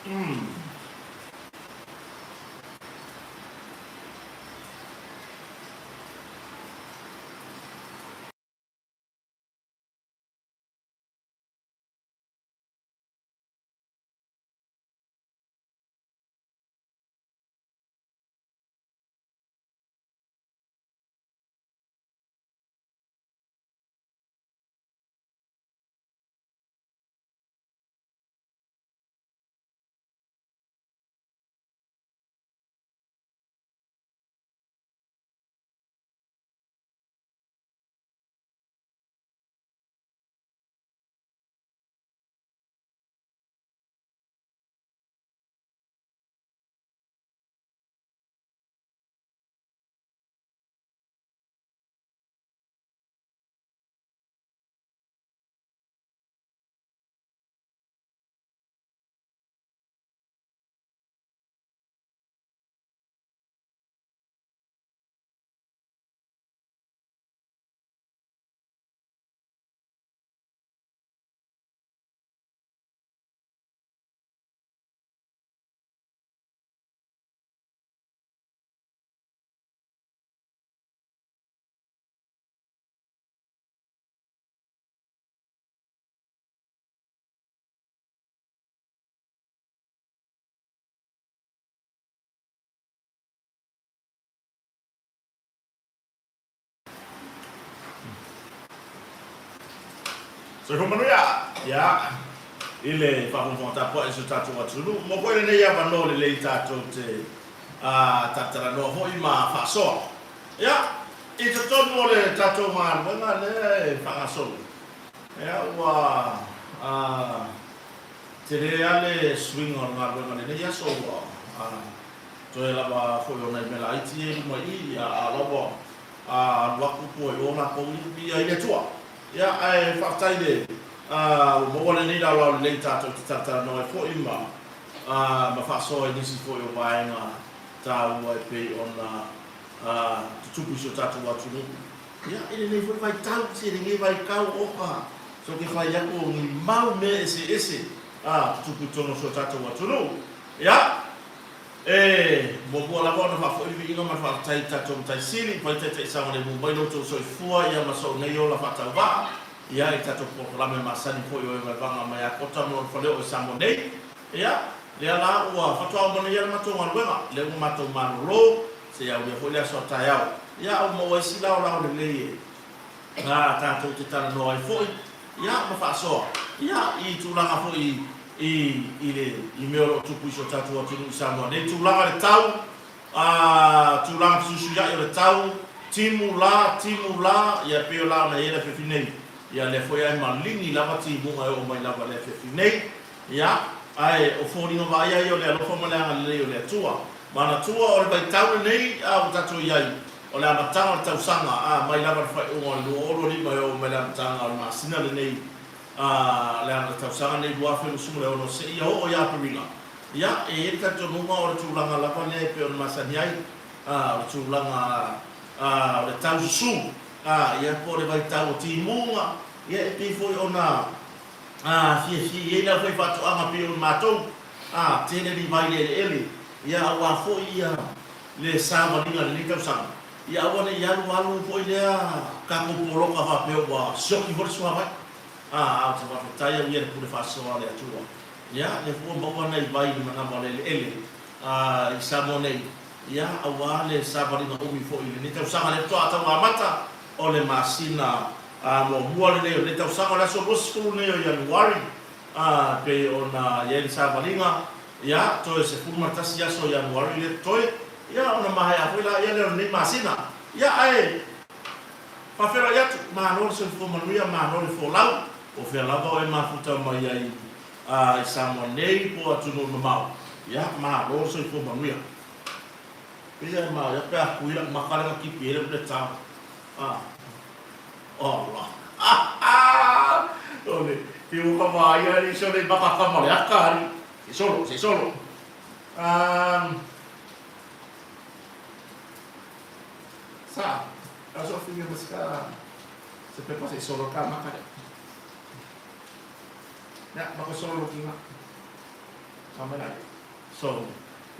Umm. Soifua manuia! Ia, i le faafogafoga tapuai i si o tatou atunuu, maua foi lenei avanoa lelei tatou te talatalanoa foi ma faasoa. Ia, i totonu o le tatou galuega lea e faagasolo, ia ua tele lava le suiga o le galuega i lenei aso, ua toe lava foi o nai mea laiti ia i luma i i, a o la ua alu atu po i o latou ia, viia ai le Atua. Ia, ae faafetai i le ua maua lenei laolao lelei tatou te talatalanoa ai foi ma ma faasoa i nisi foi o vaega taua e pei ona tutupu i si o tatou atunuu. Ia, i lenei foi vaitau, se lenei vaitau oka, so ke fai atu o ni mau mea eseese tutupu i totonu o si o tatou atunuu. Ia, E muamua lava ona faafoi le viiga ma le faafetai i le tatou Matai Sili, fai taitai saogalemu mai lo outou soifua ia ma sou nei ola faatauvaa, ia i le tatou polokalame masani foi o Evaevaga mai Akota ma lona faleoo i Samoa nei. Ia, lea la ua faatoa uma nei ia le matou galuega, lea ua matou malolo, seia aulia foi le aso a taeao. Ia, a ua maua ai si laolao lelei e tatou te talanoa ai foi, ia, ma faasoa, ia, i tulaga foi i, i le, i mea o lo o tupu i si o tatou atunuu i Samoa nei, tulaga le tau, a, tulaga fesuisuia'i o le tau, timu la, timu la, ia, pei o la ona i ai le afiafi nei. Ia, lea foi ae maligi lava timuga e oo mai lava i le afiafi nei. Ia, ae o foliga vaaia ia o le alofa ma le agalelei o le Atua. Manatua o le vaitau lenei a ua tatou i ai, o le amataga o le tausaga, a, mai lava le faaiuga o le 2025 e oo mai le amataga o le masina lenei, a, le le tausaga lenei 2026 seia oo ia Aperila. Ia, e i ai le talitonuga o le tulaga lava lea e pei ona masani ai, a, o le tulaga, a, o le taususu, a, ia, po o le vaitau o timuga, ia, e pei foi ona, a, fiafia i ai le aufaifaatoaga pei o matou, a, tele ni vai i le eleele, ia, aua foi ia le savaliga i lenei tausaga, ia aua ne i alu alu foi lea tatou poloka faapea ua sioki foi le suavai. A, a ou te faafetai au ia i le pule faasoa a le Atua. Ia, lea foi ua maua nai vai i le manava o le eleele, a, i Samoa nei, ia, aua le savaliga umi foi i lenei tausaga lea faatoa tau amata o le masina a, muamua lenei o lenei tausaga, o le aso 20 lenei o Ianuari, a, pei ona i ai le savaliga. Ia, toe 11 aso o Ianuari lea totoe, ia ona maea foi laia lea o lenei masina. Ia, ae faafeiloai atu, malo le soifua manuia, malo le folau, po o fea lava o e mafuta mai ai i Samoa nei po o atunuu mamao, ia, malo le soifua manuia. Pei e maea pe a kui lau maka lea na tipi ai le tao. Ah. Ola. Ole, te ua ka vaai ali so le maka ka ma le aka ali. Se solo, se solo. Sa, aso finga mas ka se pepa se solo ka maka le. Ya, maka solo kinga. Ka mai lai. So,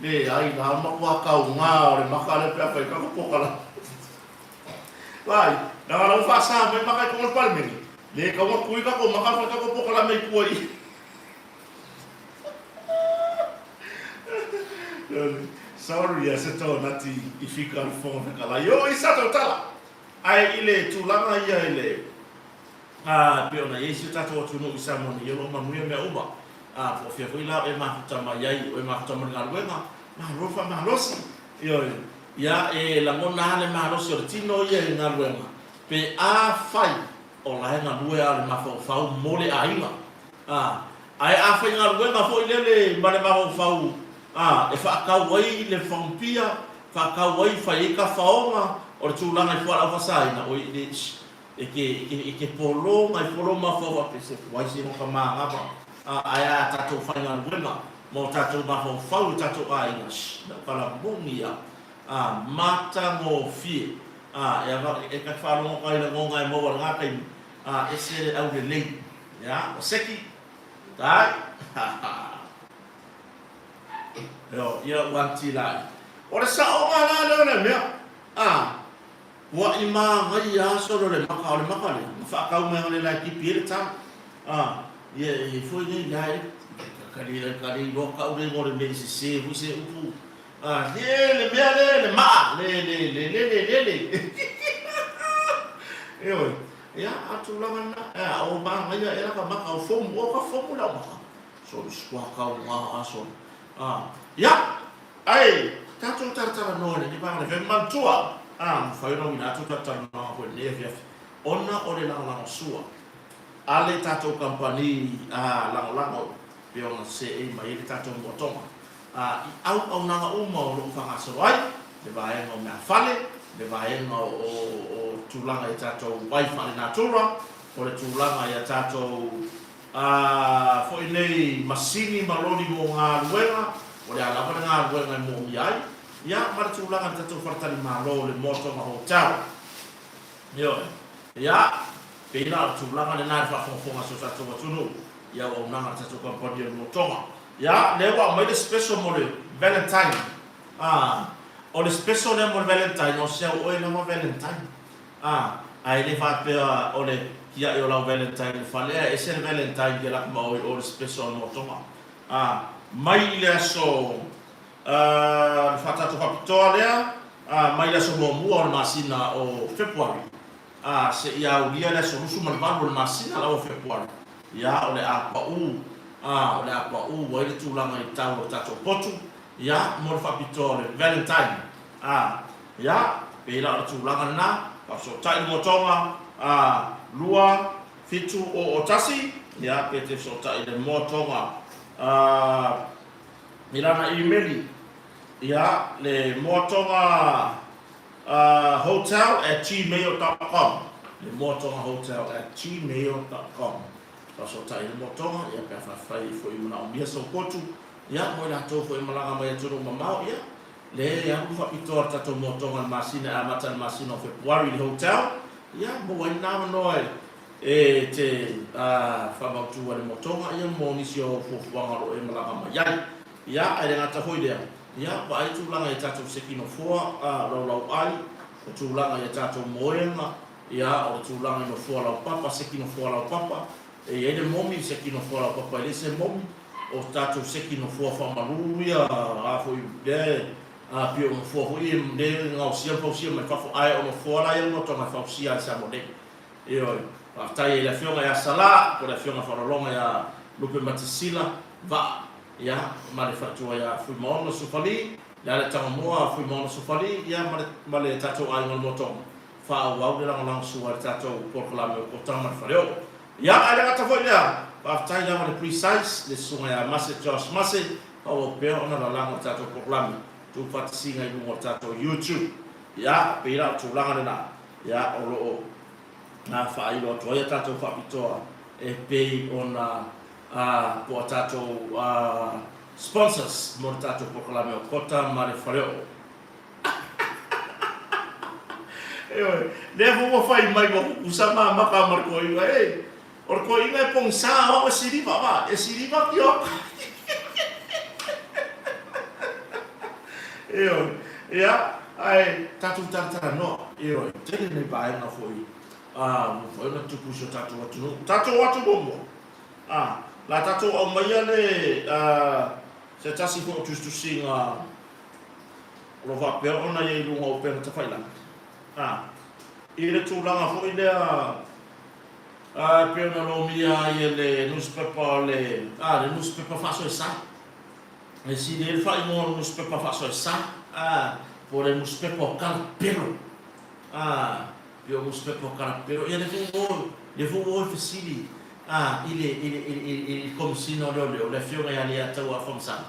leai la matua kauga o le maka lea pe a fai kako pokalame. Vai, na lau faasa mai maka i konga le Palemene. Le kaua kui kako maka fai kako pokalame i kua i. Sorry ia se tōnati i whika le whonga whekalai. O i sa tau tala. Ae i le tulaga ia i le a pe ona i si o tātou atunuu i Samoa nei, o lo o manuia mea uma. A po o fea foi la o e mafuta mai ai, o e mafuta mai le galuega, malo le faamalosi. Ioe. Ia e lagona lava le malosi o le tino ia i galuega, pe afai o la e galue a o le mafaufau mo le aiga. A, ae a faigaluega foi lele ma le mafaufau, a, e faatau ai le fagupia, faatau ai, fai ai tafaoga o le tulaga i fualaau faasaina, oi, le, e te, e te, e te polo nai fua lou mafaufau faapea, se tuai se no ka manava, a, ae a tatou faigaluega ma o tatou mafaufau i tatou aiga, sh, na pala moni ia, a, matagofie, a, e ava, e ka faalogo ka i lagoga e maua i lena taimi, a, ese le aulelei. Ia, o Seki, tai, ha ha. Io, ia ua anti lai. O le saoga la lea o le mea, a, ua i māgaia solo le maka, o le maka lea, na whaakau mai le lai pipi e le tau. A, ia, e foi nei lai, ka le, ka le iloa kau le ngo le mea i se se, hui se upu. A, le, le mea le, le maa, le, le, le, le, le, le, le. Ioe. Ia, a tulaga lena, ea, o manaia ea ka maka o fomu, o ka fomu lau maka. Soli sua kau ngā a soli. A, ia, ai, tātou taratara noa nei, ni wāngane whai mantua. A, mwhai ona wina atu taratara noa koe nei awhi awhi. Ona o le langolango sua. A le tātou kampani a langolango, pe ona se ei mai e le tātou moatonga. A, i auaunaga uma o lo o faagasolo ai, le vaega o meafale, le vaega o tulaga i a tatou wai faalenatura, o le tulaga i a tatou a, foi nei masini ma loli mo galuega, o le a lava le galuega e moomia ai, ia, ma le tulaga i le tatou faletalimalo, le Moatoga Hotel. Ioe. Ia, pei la o le tulaga lena i le faafogafoga a si o tatou atunuu i auaunaga a le tatou kamupani o le Moatoga. Ia, lea ua aumai le special mo le Valentine. Ah, o le special lea mo le Valentine, o se au oe lava Valentine. Ah, ae le faapea o le kiaʻi o lau Valentine i le fale, ae ese le Valentine ke lak ma oi o le special a le Moatoga. Ah, mai i le aso, ah, le faatatou faapitoa lea, ah, mai le aso muamua o le masina o February. A, seia aulia le aso 28 o le masina la ua Fepuari, ia, o le a paʻu, a, o le a paʻu ai le tulaga i tau o le tatou potu, ia, mo le faapitoa o le Valentine. A, ia, pei la o le tulaga lena, faafesootai le moatoga, a, 2, 7, 0, 1, ia, pe te fesootai i le moatoga, a, i lana imeli, ia, le moatoga, Hotel at gmail dot com Le Moatoga Hotel at gmail dot com Faasootai i le Moatoga, ia pe a faafefai ai foi manaomia sou potu, ia mo i latou foi e malaga mai atunuu mamao, ia le alu faapitoa le tatou Moatoga i le masina e amata i le masina o Fepuari i le hotel, ia maua ai lena avanoa e te faamautu ai le Moatoga, ia mo nisi o fuafuaga o lo o e malaga mai ai. Ia, ae le gata foi lea, ia, vaai tulaga i a tatou seki nofoa, a, laulauai, o tulaga i a tatou moega, ia, o le tulaga i nofoa laupapa, seki nofoa laupapa, e i ai le momi, seki nofoa laupapa e leai se momi, o tatou seki nofoa faamalu ia, a foi, lea e, a, pei o nofoa foi ia lea e gaosia ma fausia mai fafo, ae o nofoa la ia motoga e fausia ai Samoa nei. Ioe, faafetai i le Afioga ia Sala, po o le Afioga Faalologa ia Lupe Matisila, Vaa, ia, ma le faletua ia Fuimaono Sufali, le ale Tagamoa a Fuimaono Sufali, ia, ma le, ma le tatou aiga o le Motoga, faaauau le lagolago sua i le tatou polokalame o Kota ma le Faleoo. Ia, ae le gata foi lea, faafetai lava i le Precise, le susuga ia Mase Josh Mase, faaauau pea ona lalago le tatou polokalame, tuufaatasiga i luga o le tatou YouTube. Ia, pei la o le tulaga lena. Ia, o lo o faailo atu ai a tatou faapitoa e pei ona po a tatou sponsors mo le tatou polokalame o Kota ma le Faleoo. Ioe, lea foi ua fai mai ua kukusa ma maka ma le toeaina, e, o le toeaina e pogisa o au e siliva, va, e siliva tioka. Ioe. Ia, ae tatou talatalanoa. Ioe. Tele nei vaega foi ua mafai ona tupu i si o tatou atunuu. Tatou o atu muamua. A, la tatou aumaia le se tasi foi o tusitusiga o lo o faapea ona i ai i luga o upega tafailagi. A, i le tulaga foi lea a, e pei ona lomia ai e le nusipepa o le, a, le nusipepa faasoesa. E sili ai le faaigoa o le nusipepa faasoesa, a, po o le nusipepa o kalapelo. A, pei o nusipepa o kalapelo. Ia lea foi ua o, lea foi ua o e fesili, a, i le, i le, i le, i le Komesina o Leoleo, le Afioga ia Leiataua Afamasaga,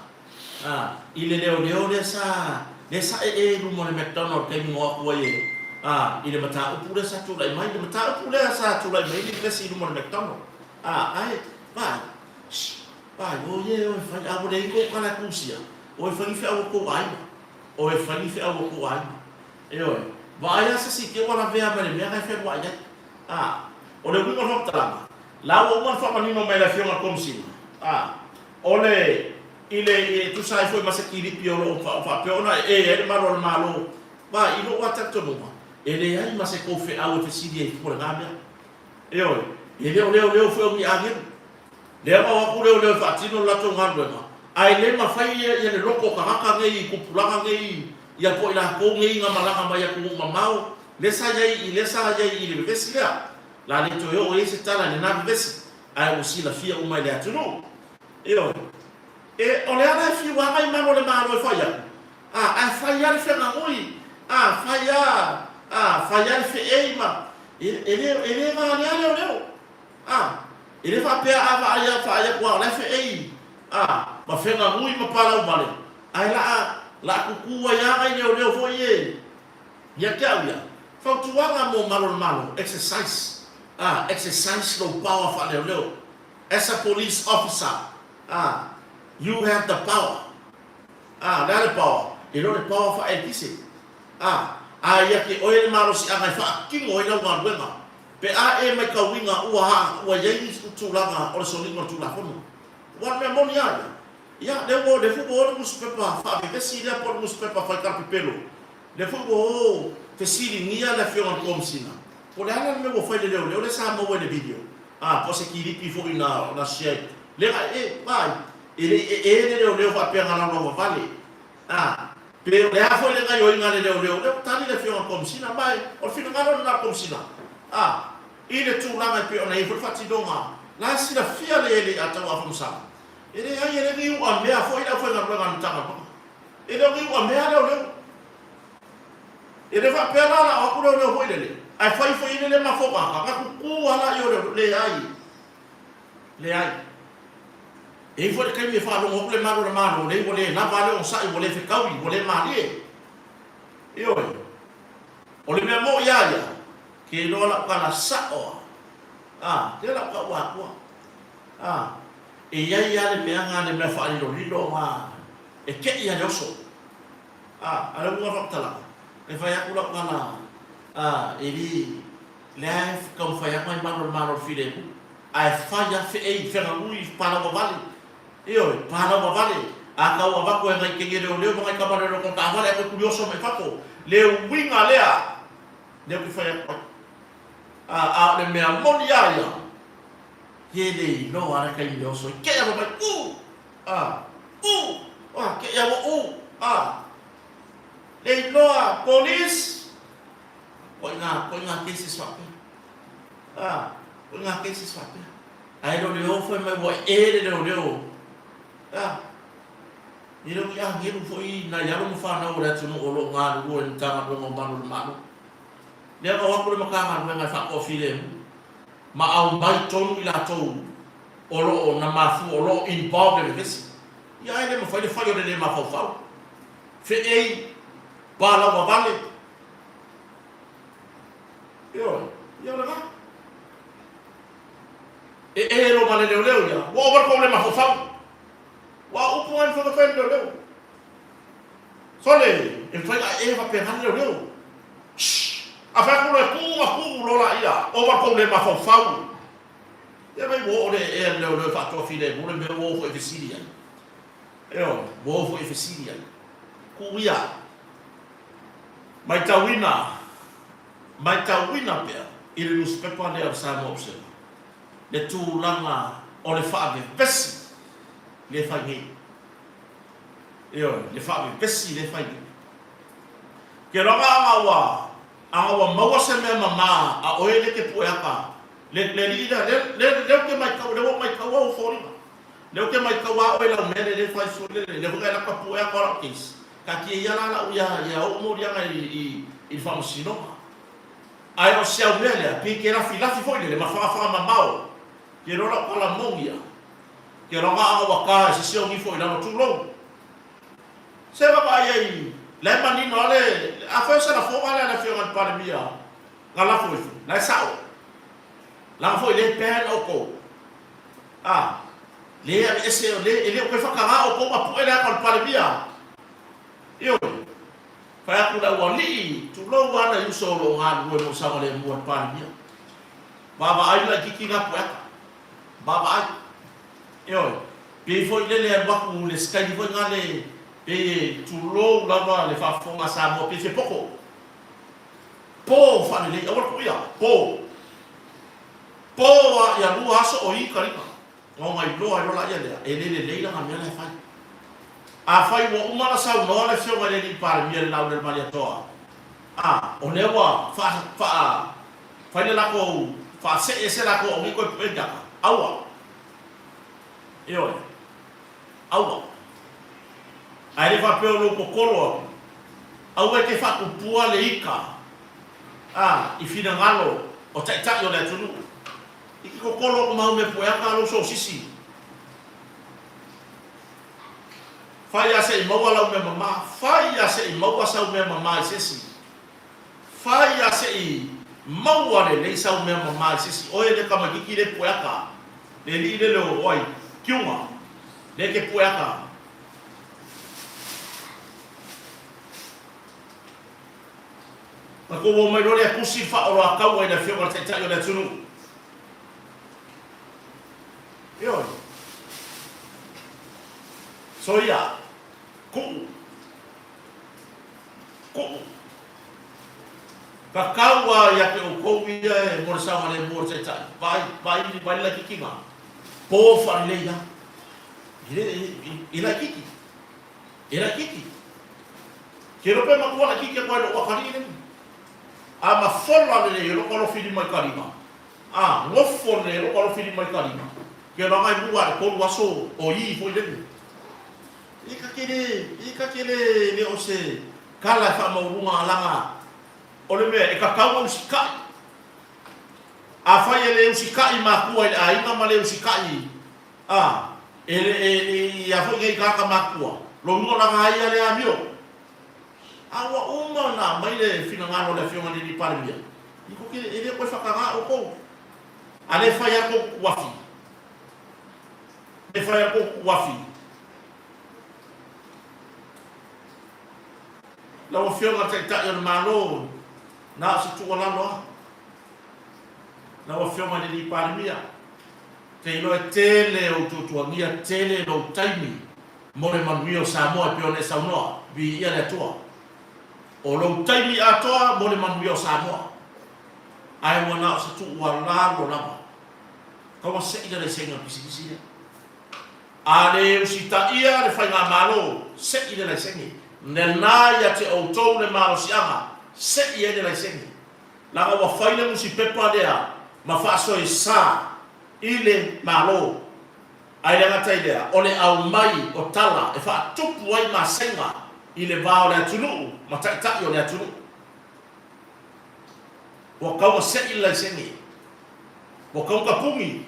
a, i le leoleo lea sa, lea sa ee i luma o le McDonald i le taimi na o atu ai e, a, i le mataupu lea sa tulai mai, le mataupu lea sa tulai mai ai le vevesi i luma o le McDonald. A, ae, vaai, shh, vaai, o ie, o e fai, a ua leai ni kou tala e kusia, o e fai ni feau a kou aiga, o e fai ni feau a kou aiga. Ioe, vaai lava se isi te ua lavea mai le mea na e feluai ai. A, o le uiga o le faamatalaga, la ua uma ona faamanino mai e le Afioga i le Komesina, a, o le, i le, e tusa ai foi ma se kilipi o lo o faapea ona ee ai le malu a le Malo, vaai, i lou lava talitonuga, e leai ma se tou feau e fesili ai po o lena mea. Ioe, e le o leoleo foi o ni agelu. Lea ua o atu leoleo e faatino le latou galuega, ae le mafai ia le loto o tagata nei i tupulaga nei ia po o i latou nei na malaga mai atunuu mamao, lea sa i ai, lea sa i ai i le vevesi lea. La le toe oo i ai se tala i lena vevesi, ae ua silafia uma e le atunuu. Ioe. E, o le ala e fiu aga i malo o le Malo e fai atu, a, ae fai lava le feagagoi, a, fai lava, a, fai lava le feei ma, e, e le, e le valea leoleo. A, e le faapea a vaai a vaai atu a o la e feei a ma feagagui ma palau vale, ae la a la a tutu ai a nai leoleo foi e ia te au ia. Fautuaga mo malo le Malo, exercise a, exercise lou power faaleoleo as a police officer a, you have the power a, o le a le power? E le o le power faaeletise a, a ia te oe le malosiaga e faatino ai lau galuega. Pe a e maitauina ua ua i ai ni tulaga o le soliga o le Tulafono. Aua o le mea moni a ia, ia, lea ua, lea foi ua o le nusipepa faavevesi lea po o le nusipepa faitalapepelo, lea foi ua o fesiligia le Afioga i le Komesina, po o le a la le mea ua fai i le leoleo lea sa maua i le video, a, po o se kilipi foi na, na share, lea na ee, vaai, e le i ee le leoleo faapea na laulauvavale, a. Pe o le a foi le gaioiga a le leoleo, lea ua tali le Afioga i le Komesina, ma o le finagalo lena o le Komesina, a, i le tulaga e pei ona i ai foi le faatinoga, la e silafia le e le Atau-a-Famasala, e leai, e le ni uamea foi le aufaigaluega a le Matagaluega. E le o ni uamea leoleo. E le faapea la o le a o atu leoleo foi lele, ae fai foi i le le mafuaaga, na tutu lava la i o leoleo. Leai. Leai. E i ai foi le taimi e faalogo atu le malu o le Malo, leai ua le lava a le onosai, ua le fetaui, ua le malie. Ioe. O le mea moni a ia, ke iloa lau tala sa'o a, a, lea lau tau atua. A, e i ai a le mea na, le mea faalilolilo na, e te'i a le oso. A, a le uiga o le faamatalaga, e fai atu lau tala, a, e le, lea e taumafai atu ai malu o le Malo o le filemu. Ae fai a feei, feagagui, palauvavale. Ioe, palauvavale. A tau avatu e nai teine leoleo ma nai tama leoleo kona taavale ae toe tulioso mai fafo. Le uiga lea, lea ou te fai atu ai. A, a o le mea moni a ia, he le iloa a le taimi e oso ai. Kei a mai, u! A, u! A, kei a ua u! A, le iloa, police! Koina, koina cases faapea. A, o ngā cases faapea. Ae le o le o fai mai ua ee le leoleo. A, e le o ni agelu foi nai alo ma fanau o le atunuu o lo o galulue i le Matagaluega o Malu o le Malo. Lea na o atu le Matagaluega e faatoafilemu ma aumai tonu i latou o lo o na mafua, o lo o involved i le vevesi. Ia ae le mafai le fai o le le mafaufau. Feei, palauvavale. Ioe, ia o lena. E e lo ma le leoleo ia, ua ova le kou le mafaufau. Ua upu ngai mfai fai le leoleo. Sole, e mfai na e faapena le leoleo. Shh! A fai atu loa e tuu ma tuu loa laia, ova le kou le mafaufau. Ia mai ua oo le ee a le leoleo e faatoafilemu le mea ua o foi e fesili ai. Ioe, ua o foi e fesili ai. Kuu ia. Matauina, matauina pea i le nusipepa lea o le Samoa Observer le tulaga o le faavevesi lea e fai nei. Ioe, le faavevesi lea e fai nei. Ke loaga aga ua, aga ua maua se mea mama a oe lea e te pue aka, le, le alii lea, lea, lea, lea ou te matau, lea ua ou matau au foliga. Lea ou te matau a oe i lau mea lea e fai foi lele, lea foi na e lata pue atu a lau case. Taatia ia la lau ia, ia oo moliaga i, i, i le faamasinoga. Ae o si au mea lea, pei ke lafilafi foi lele ma fagafaga mamao, ke loa lau tala moni ia. Ke loa aga ua ta e se isi au nifo i lalo tulou. Se vaavaai ai, la e manino lava le, afai o se lafoga lea a le Afioga i le Palemia na lafo ifo, la e sao. Leaga foi lea e ban outou. A, lea e aveese, lea, e le o toe faataga outou ma pue le ata o le Palemia. Ioe. Fai atu le aualii, tulou lava nai uso o lo o galulue mo le saogalemu a le Palemia. Vaavaai laitiiti la pue ata. Vaavaai. Ioe. Pei foi lele alu atu le sikaini foi nale, pei e tulou lava le faafofoga a Samoa, pei se poto. Po faalelei, aua le tuuia, po. Po a ia lua aso o i ka lima, ona ona iloa ai loa laia lea, e le lelei lana mea la e fai. Afai ua uma ona saunoa le Afioga i le Alii Palemia i le lauga i le Malietoa, a, o lea ua faa, faa, fai le latou, faasee ese latou aua ne i toe pue ni ata, aua. Ioe. Aua. Ae le faapea o lou totolo atu. Aua e te faatupua le ika, a, i finagalo o taitai o le atunuu. I te totolo atu mau mea pueaka lou sosisi. Fai a se i maua lau mea mama. Fai a se i maua sau mea mama i se isi. Fai a se i maua lelei sau mea mama i se isi. Oe le tamaititi le pueaka. Le alii lele o ai, Kiunga, lea ke pueaka. Na kou omai loa lea tusi faaoloataua i le Afioga i le Taitai o le atunuu. Ioe. Soia, kuu, kuu. Kakau a ia te outou ia e mo le saogalemu o le Taitai. Vaai, vaai, vaai le laitiitiga. Po faalelei lava. E le, e, e laitiiti. E laitiiti. Ke iloa pe matua laitiiti atu ai i lou atalii lenei. A mafola lelei e lou alofi lima i ka lima, a nofo lelei e lou alofi lima i ka lima, ke iloa e mua i le tolu aso o i foi lenei. E ka te le, e ka te le, le o se kala e faamaualuga alaga o le mea e tatau ona usitai. Afai e le usitai matua i le aiga ma le usitai a, e le, e, e, ia foi nei tagata matua, lona uiga o lana ai ia lea amio. A ua uma ona aumai le finagalo o le Afioga i le Alii Palemia, e tou te, e le toe faataga outou. A le fai atu tou tuuafi, le fai atu tou tuuafi. Lau Afioga i le Taitai o le Malo, na o se tuualalo lava. Lau Afioga i le Alii Palemia, te iloa e tele ou tuatuagia, tele lou taimi mo le manuia o Samoa e pei ona e saunoa, viia le Atua. O lou taimi atoa mo le manuia o Samoa. Ae ua na o se tuualalo lava. Taua sei le laisene o le pisinisi lea. A le usitaia le faigamalo, sei le laisene. Nena ia te outou le malosiaga, sei ai le laisene. Leaga ua fai le nusipepa lea ma faasoesa i le Malo. Ae le gata i lea, o le aumai o tala e faatupu ai masega i le va o le atunuu ma taitai o le atunuu. Ua tau na se'i le laisene. Ua tau na tapuni.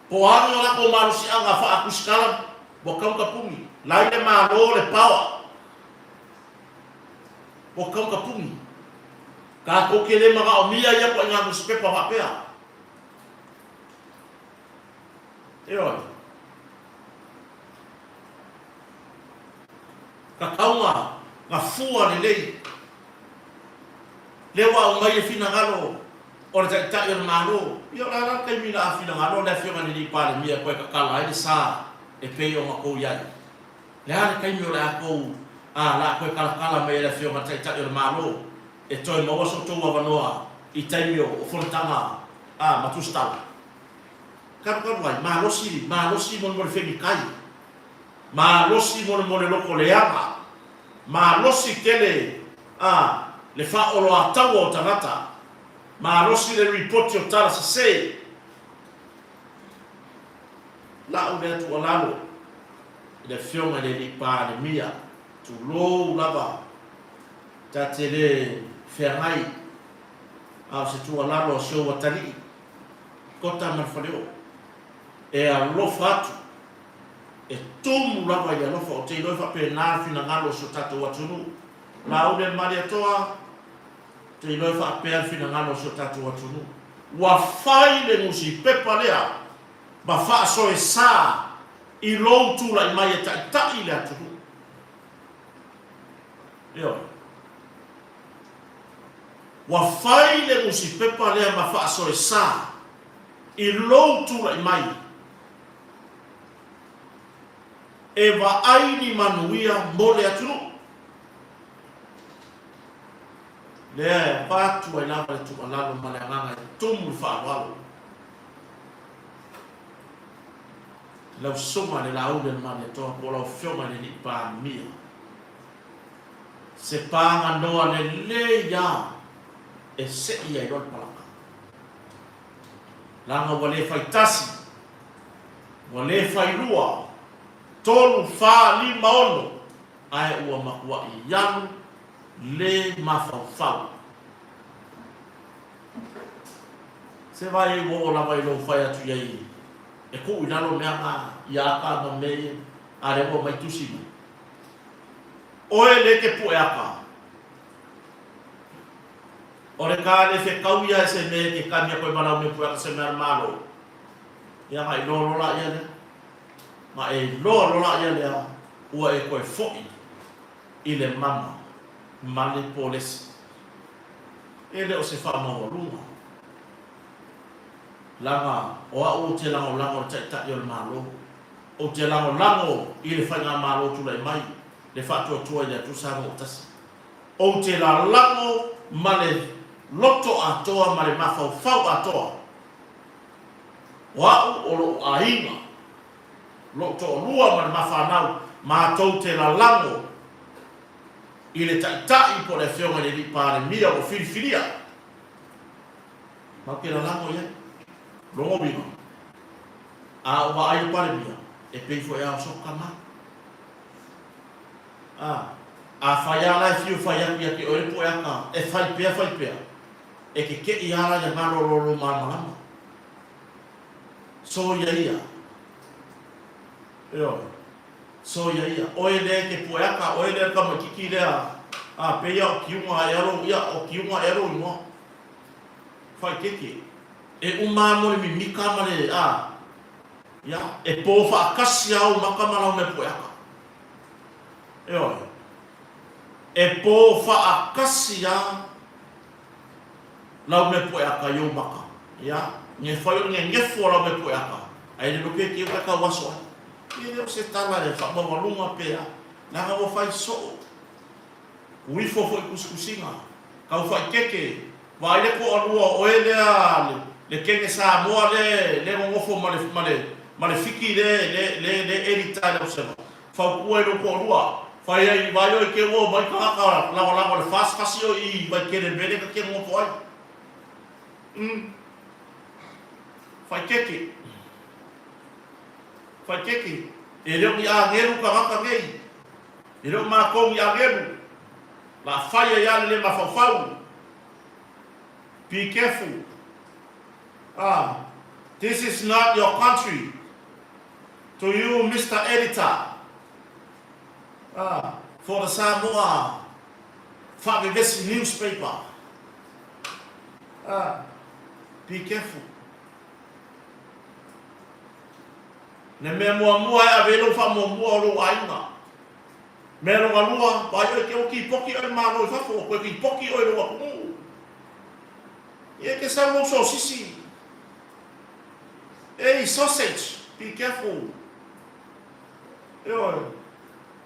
Po o a ni o latou malosiaga faatusitala, ua tau na tapuni. La i le Malo le power. Ua tau na tapuni. Tatou te le manaomia ia ituaiga nusipepa faapea. Ioe. Tatau na, na fua lelei. Lea ua aumai le finagalo o le Taitai o le Malo. Ia o le a la le taimi la a finagalo le Afioga i le Alii Palemia e toe tatala ai le sa e pei ona tou i ai. Le a le taimi o le a tou, a, la a toe kalakala mai e le Afioga i le Taitai o le Malo e toe maua so outou avanoa i taimi o, o fonotaga, a, ma tusitala. Talu talu ai, malosi, malosi mo le, mo le femikai, malosi mo le, mo le loko leaga, malosi tele, a, le faaoloataua o tagata, malosi le ripoti o tala sese. La'u lea tuualalo i le Afioga i le Alii Palemia, tulou lava ta te le feagai, a o se tuualalo a si ou atalii, Kota ma le Faleoo, e alofa atu, e tumu lava i le alofa, ou te iloa e faapena le finagalo o si o tatou atunuu. Laauli a le Malietoa, ou te iloa e faapea le finagalo o si o tatou atunuu. Ua fai le nusipepa lea ma faasoesa i lou tulai mai e taitai le atunuu. Ioe. Ua fai le nusipepa lea ma faasoesa i lou tulai mai e vaai ni manuia mo le atunuu. Lea e avatu ai lava le tuualalo ma le agaga e tumu i le faaaloalo. I lau Susuga i le Laauli a le Malietoa po o lau Afioga i le Alii Palemia, se paganoa lelei lava e sei ai loa le palaka. Leaga ua le fai tasi, ua le fai lua, tolu, fa, lima, ono, ae ua matuai alu le mafaufau. Se vaai ai ua oo lava i lou fai atu i ai e tuu i lalo mea na ia aka ma mea ia, a lea ua aumai tusi mai. Oe le ke pue aka. O le ka le fekau ia e se mea ke kani a koe ma lau mea pue aka se mea a le Malo. Ia ma iloa loa la ia lea. Ma e iloa loa la ia lea ua e toe fo'i i le mama ma le polesi. E le o se faamaualuga. Leaga o au ou te lagolago i le Taitai o le Malo. Ou te lagolago i le Faigamalo tulai mai, le Faatuatua i le Atua Samoa ua Tasi. Ou te lalago ma le loto atoa ma le mafaufau atoa. O au o lou aiga, lou toalua ma le mafanau, matou te lalago i le Taitai po o le Afioga i le Alii Palemia ua filifilia. Matou te lalago i ai. Lona uiga, a ou vaai i le Palemia, e pei foi a o sou tama. A, afai lava la e fiu fai atu ia te oe le pueata e fai pea fai pea, e kekeʻi lava la ia galo loa lou malamalama. Soia ia. Ioe. Soia ia. Oe lea e te pueata, oe lea le tamaititi lea, a, pei a o Kiuga ea lou, ia, o Kiuga ea lou igoa. Faitete. E uma lava mo le mimika ma le, a, ia, e po faatasi lava ou maka ma lau mea pueata. Ioe. E po faatasi lava lau mea pueata i ou maka. Ia, ne fai o le nenefu o lau mea pueata, ae le loke te uka tau aso ai. E le o se tala e faamaualuga pe a, leaga ua fai soo. Ua ifo foi tusitusiga, tau faitete, vaai le toalua o oe lea le kene Samoa le le nonofo ma le ma le ma le Fiti le le le le edita i lau seva. Fautua i lou toalua, fai ai vaai oe te ua omai tagata lagolago le FAST kasi oe i Vaitele mea lea ta te nonofo ai. Umm. Faitete. Faitete. E le o ni agelu tagata nei. E le o matou ni agelu, la fai ai a le le mafaufau. Be careful. Ah, this is not your country. To you, Mister Editor. Ah, for the Samoa Faavevesi newspaper. Ah, be careful. Le mea muamua e ave ai lou faamuamua o lou aiga. Mea lona lua, vaai oe ke ua kipoki oe i le Malo i fafo, ua toe kipoki oe i lou atunuu. Ia e te sau lou sosisi. Ei, sausage, be careful. Ioe.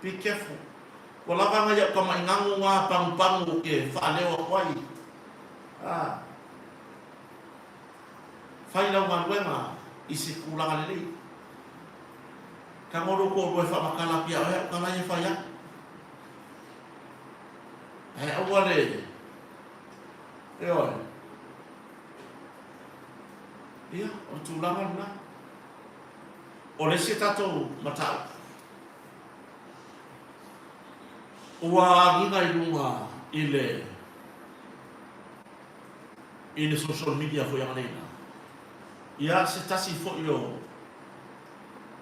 Be careful. Ua lava ngai au kamaʻigago ngā pagupagu o ke faaleo aku ai. A. Fai lau galuega i se tulaga lelei. Tago lou toalua e faamatala atu ia oe au tala ia e fai aku. Ae aua le, ioe. Ia, o le tulaga lena. O le isi a tatou mataupu, ua agiga i luga i le i le social media foi analeila, ia se tasi foi o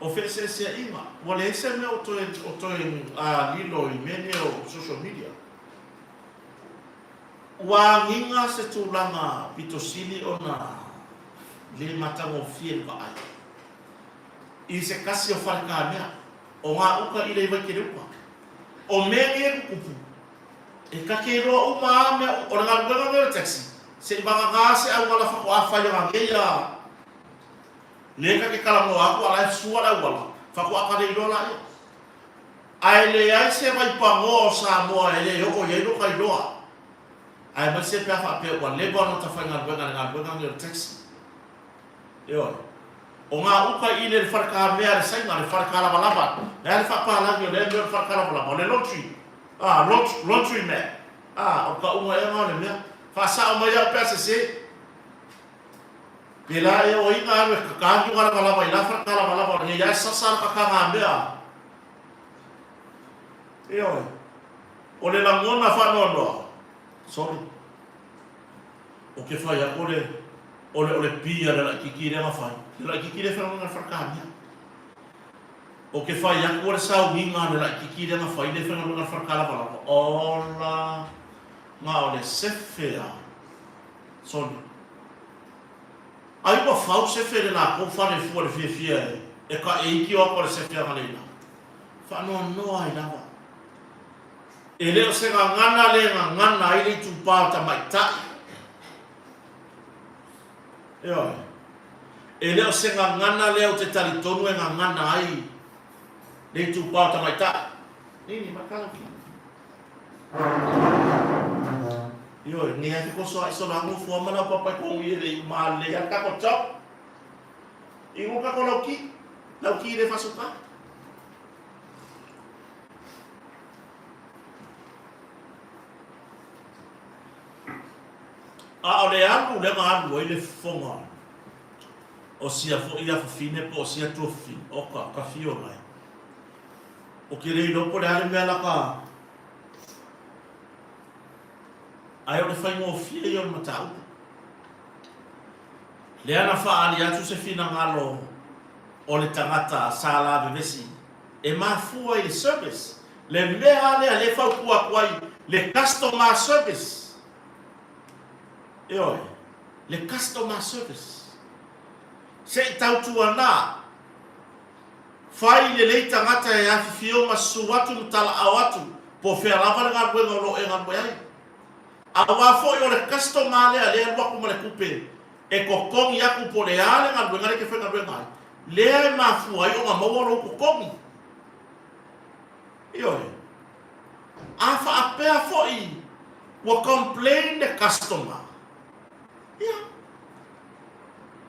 o feeseeseaiga, ua leai se mea o toe o toe lilo i mea nei o social media. Ua agiga se tulaga pito sili ona le matagofie le vaai i se tasi o falekamea o ngā uka i le Vaikeleuka. O mea nei e tutupu, e ta te iloa uma a mea o le galuega nei o le taxi, se i vagana se auala faatoa fai ona nei a lea ta te talanoa atu a la e sua le auala, faatoa ta le iloa laia. Ae leai se vaipanoa o Samoa e le oo i ai lota iloa, aemaise pe a faapea ua leva ona ta faigaluega i le galuega lenei o le taxi. Ioe. O ngā uka i le wharekamea a le Saina, le wharekalavalava, le a le faapalagi o lea mea o le wharekalavalava, o le laundry, ah, laundry mat, ah, o le kauga ea ngā o le mea. Faasao mai au pe a sese. Pēlā ea o inga alu e kakahi o ngā lavalava i la wharekalavalava o nei ae sasa la kaka ngā mea. Ioe. O le lagona whaanoanoa. Sorry. O ke whai ako le, o le, o le pi a le laʻikiki lea na fai. Le laʻikiki lea e whai ngā whakakamia. O ke whai aku o le saugiga a le laʻikiki lea na fai lea e whai ngā whakalavalava. Ola, ngā o le sefe a. Sorry. Ai ua fau sefe le lākou fale fua le fiafia e, e ka e iki o ako le sefe a ngaleila. Whaanoanoa ai lava. E le o se gagana le gagana ai le itupa o tamaitai. Ioe. E le o se gagana lea ou te talitonu e gagana ai le itupa o tamaitai. Nini, makala ki. Ioe, nge ai ko soa iso la ngofua mana papa ko ngi le ma le ya ka ko chop. Ingo ka ko lauki. Lauki le fasuka. A o le alu lea na alu ai le fofoga o sia foi afafine po o sia tuafafine, oka, ka fio lai. O ke le iloa po o le a le mea la ka Ae o le faigofie ia o le mataupu. Lea na faaali atu se finagalo o le tagata sa lavevesi e mafua i le service, le mea lava lea lea e fautua atu ai, le customer service. Ioe, le customer service. Se i tautuana, fai lelei tagata e afifio ma susu atu ma talaao atu po o fea lava le galuega o lo o e galue ai. Aua foi o le customer lea lea e alu atu ma le tupe e totogi atu po o le a le galuega lea e te faigaluega ai, lea e mafua ai ona maua lou totogi. Ioe. A faapea foi ua complain le customer, ia,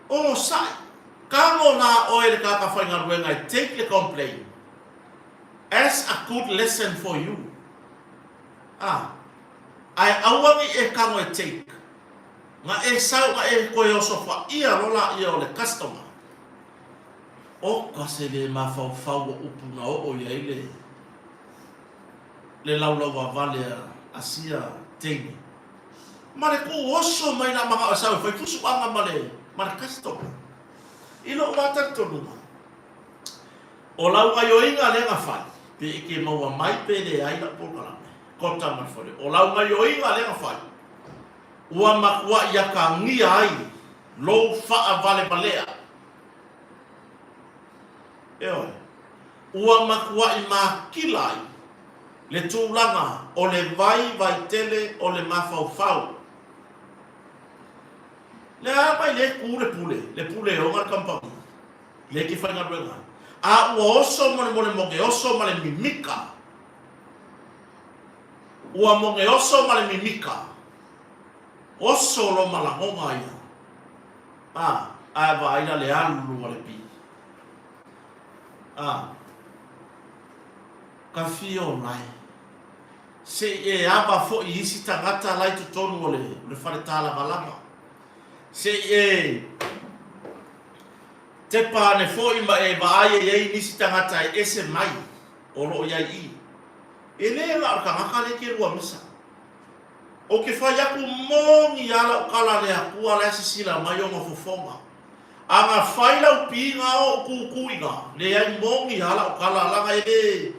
onosai, tago la oe le tagata faigaluega e take le complain as a good lesson for you. A, ae aua ne i e tago e take. Na e sau na e toe osofaia loa laia o le customer. Oka se le mafaufau o upu na oo i ai le le laulauavale a sia teine. Ma le tuu oso mai la manao e sau e fai fusuaga ma le ma le customer. I lou lava talitonuga, o lau gaioiga lea na fai, pe e ke maua mai pe leai lau polokalame, kota ma le fale, o lau gaioiga lea na fai, Ua matuaʻi akagia ai lou faawalevalea. Ioe. Ua matuaʻi makila ai le tulaga o le waiwai tele o le mafaufau. Le a mai le ku le pule, le pule e ona le kamupani, le ke faigaluega ai. A ua oso molemole mo ke oso ma le mimika. Ua moge oso ma le mimika. Oso lo ma lagoga ia. A, ae vaai la le alu a le pi. A, ka fia o lae. Se i e ava foi i isi tagata la i totonu o le, o le fale tālavalava. Se i e tepa ane foi ma e vaai e i ai nisi tagata e ese mai o lo o i ai i. E le na o le tagata lea ke lua misa. Ou te fai aku moni a lau kala le Atua la e sisila mai ona fofoga. A na fai lau piiga o kukuiga, leai moni a lau kala laga e le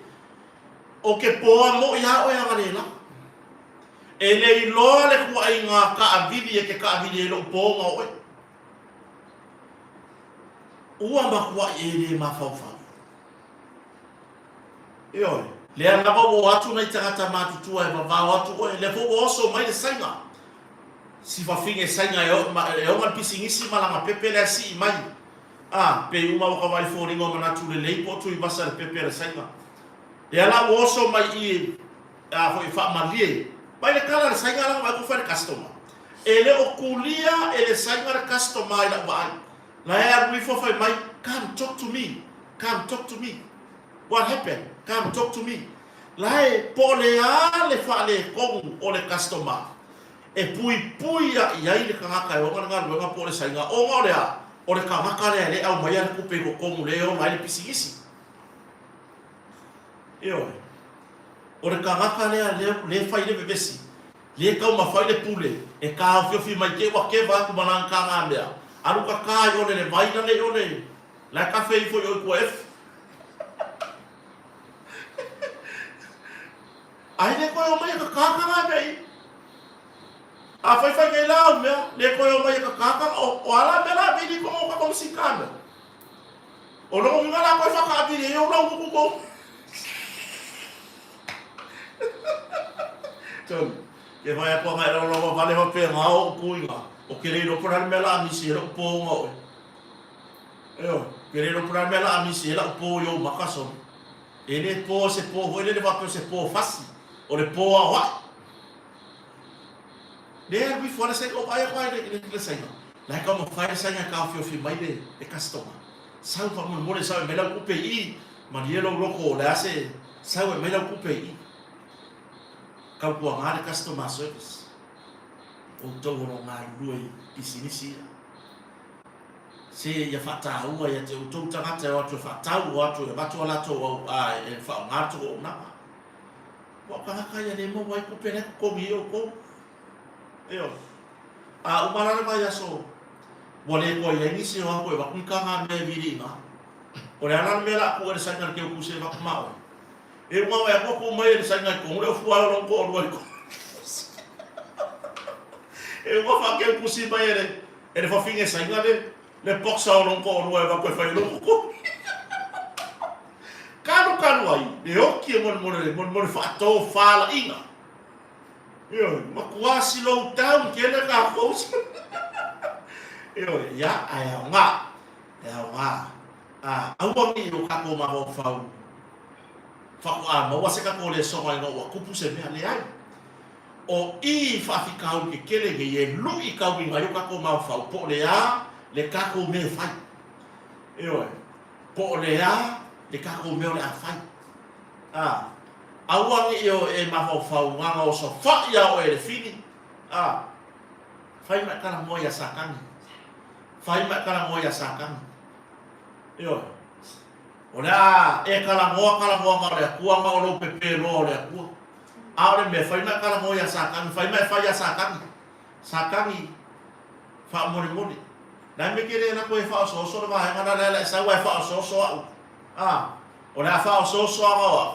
o ke poa moi a oe aga le la. E le iloa le kuaiga kaawili e ke kaawili e lou poga oe. Ua matuai e le mafaufau. Ioe. Lea lava ua o atu nai tagata matutua e vavao atu oe, lea foi ua oso mai le saiga. Si fafine saiga e e oga le pisinisi ma lana pepe lea sii mai. A, pei uma ua ka vaai foliga o manatu lelei po o Tuivasa le pepe a le saiga. Lea la ua oso mai i a foi faamalie mai le kala a le saiga lana vaai ko fai le customer. E le o kulia e le saiga le customer i lau vaai. La e alu ifo fai mai, Come talk to me, come talk to me. What happened? Come talk to me. La e po o le a le faaletonu o le customer e puipui a i ai le tagata e ona le galuega po o le saiga ona o le a? O le tagata lea e le aumaia le tupe i totonu lea e ola ai le pisinisi. Ioe. O le tagata lea lea e fai le vevesi, lea e taumafai le pule e taofiofi mai te i ua keva atu ma lana taga mea, alu kaka i ole le vai lale i ole la e kafe ifo i oi kua efu. Ai le koe o mai e kaka ka mea i. A fai fai nei la au mea, le koe o mai e kaka ka o ala mea la vili ko ka komisi ka mea. O lona uiga la koe whakaawiri e o lau kuku kou. Tonu, ke whai aku anga e rau rawa vale hoa pē ngā o upu inga. O ke reiro pora le mea la amisi e lou pō nga oe. Eo, ke reiro pora le mea la amisi e lau pō i ou maka son. E le pō se pō hoi le le wapeo se pō fasi. O le pō ao ai. Le alu ifo a le saina, o vaai aku ai le, le saina. La e taumafai le saina e taofiofi mai le, le customer. Sau faamolemole sau e mai lau tupe i i, malie lou loko o le a se, sau e mai lau tupe i i. Tautuaga le customer service. Outou o lo o galulue i pisinisi ia. Se ia faataua ia te outou tagata e o atu e faatau, o atu e avatu a latou au, a e faaaoga le tou auaunaga. Ua o tagata ia le maua ai tupe la e totogi ai outou. Ioe. A uma la le vaiaso, ua le toe i ai nisi e o atu e avatu ni taga mea e vili i ina. O le a la le mea o le a tuu e le saina le keukusi e avatu ma oe? E uga oe atu a tuu mai e le saina i totonu le ofua ai o lou toalua i totonu. E uga faakeukusi mai e le, e le fafine saina le, le boxer o lou toalua e avatu e fai ai lou totogi. Kalukalu ai, le oki e molemole, molemole faatofalaiga. Ioe, matua slow down tele kākou. Ioe, ia, ae aoga, e aoga. A, aua ne i o kākou mafaufau faatoa maua se tatou lesoga ina ua tupu se mea, leai. O i faafitauli kekele nei e luʻi tauiga ai o tatou mafaufau po o le a le tatou mea e fai. Ioe, po o le a le tatou mea o le a fai. A, aua ne i o e mafaufau na ona osofaʻi lava oe e le fili. A, fai ma e talanoa iā Satani. Fai ma e talanoa iā Satani. Ioe. O le a e talanoa talanoaga o le Atua ma o lou pepē loa o le Atua. A o le mea, fai ma e talanoa iā Satani, fai ma e fai iā Satani. Satani, faamolemole. Le a le mea e te le lako ai e faaosooso le vaega lea, lea e sau lava e faaosooso au. A, o le a faaosooso aga o au.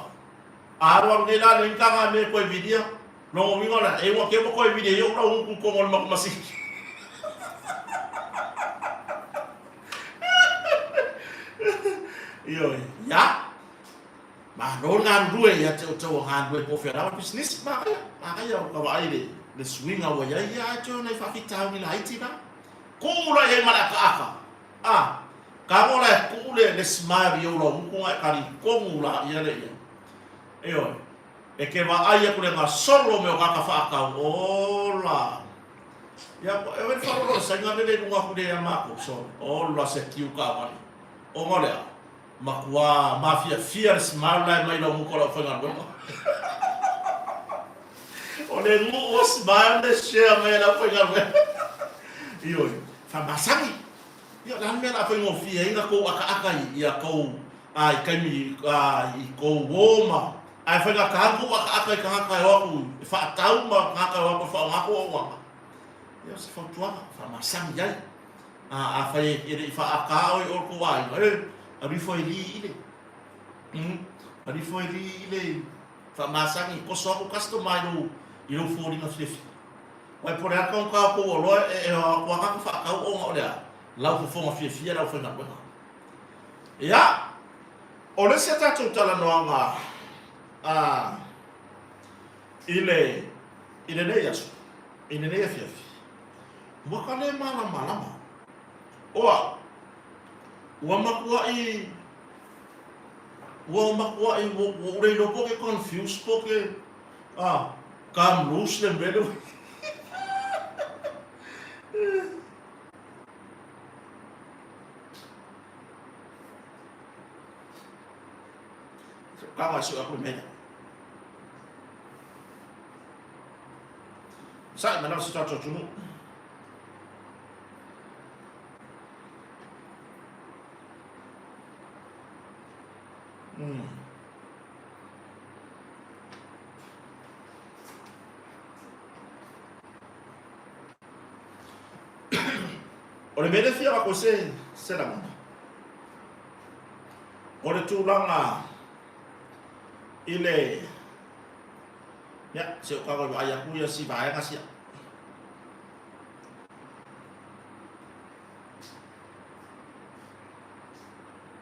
A alualu nei la nei taga mea e toe vilia, lona uiga o le a? E ua te ua toe vilia ai ou lau utu i totonu o le makumasini. Ioe, ia, malo le galulue ia te outou o galulue po o fea lava le pisinisi, manaia, manaia o ka vaai le, le suiga ua i ai, ia ae toe o nai faafitauli laiti na. Tuu la i ai ma le akaaka, a, Tago la e tuu le, le smile i ou lauutu na e kali tonu la ia le ia. Ioe. E ke vaai aku le gasolo me o kaka whaakau, ola. Ia, e wena whalolo e sainga lele lunga aku le ia mākou, so, ola se kiu ka wale. O ngā lea, makua mafiafia le smile lai mai lau muka lau whaingaluega. O le ngu o smile le share mai lau whaingaluega. Ioi, whamasangi. Ia, o le a le mea o le a faigofie ai ona kou akaaka i a kou, a i taimi, a i kou uō ma, a e faigata ana kou akaaka i tagata e o aku e faatau ma tagata e o aku e faaaoga kou auaunaga. Ia, o se fautuaga, faamasani ai. A, afai e le i faaata oe i o kou aiga, e, alu ifo e li i le, mm, alu ifo e li i le, faamasani, koso aku customer i lou, i lou foliga fiafia. Wai po le a taugata o kou oloa e o atu ana ka whaatau ona o le a lau fofoga fiafia le aufaigaluega. Ia, o le isi a tatou talanoaga a i le i lenei aso, i lenei afiafi, ua ka le malamalama. O au, ua matuai ua matuai ua ua le iloa po o ke confuse po o ke a Come loose le mea lea. Ka wa su aku mea. Sa mana se tatou tunu. O le mea lea e fia avatu ai se, se lagona, o le tulaga i le, ia, se o tago i vaai atu ia si vaega sia.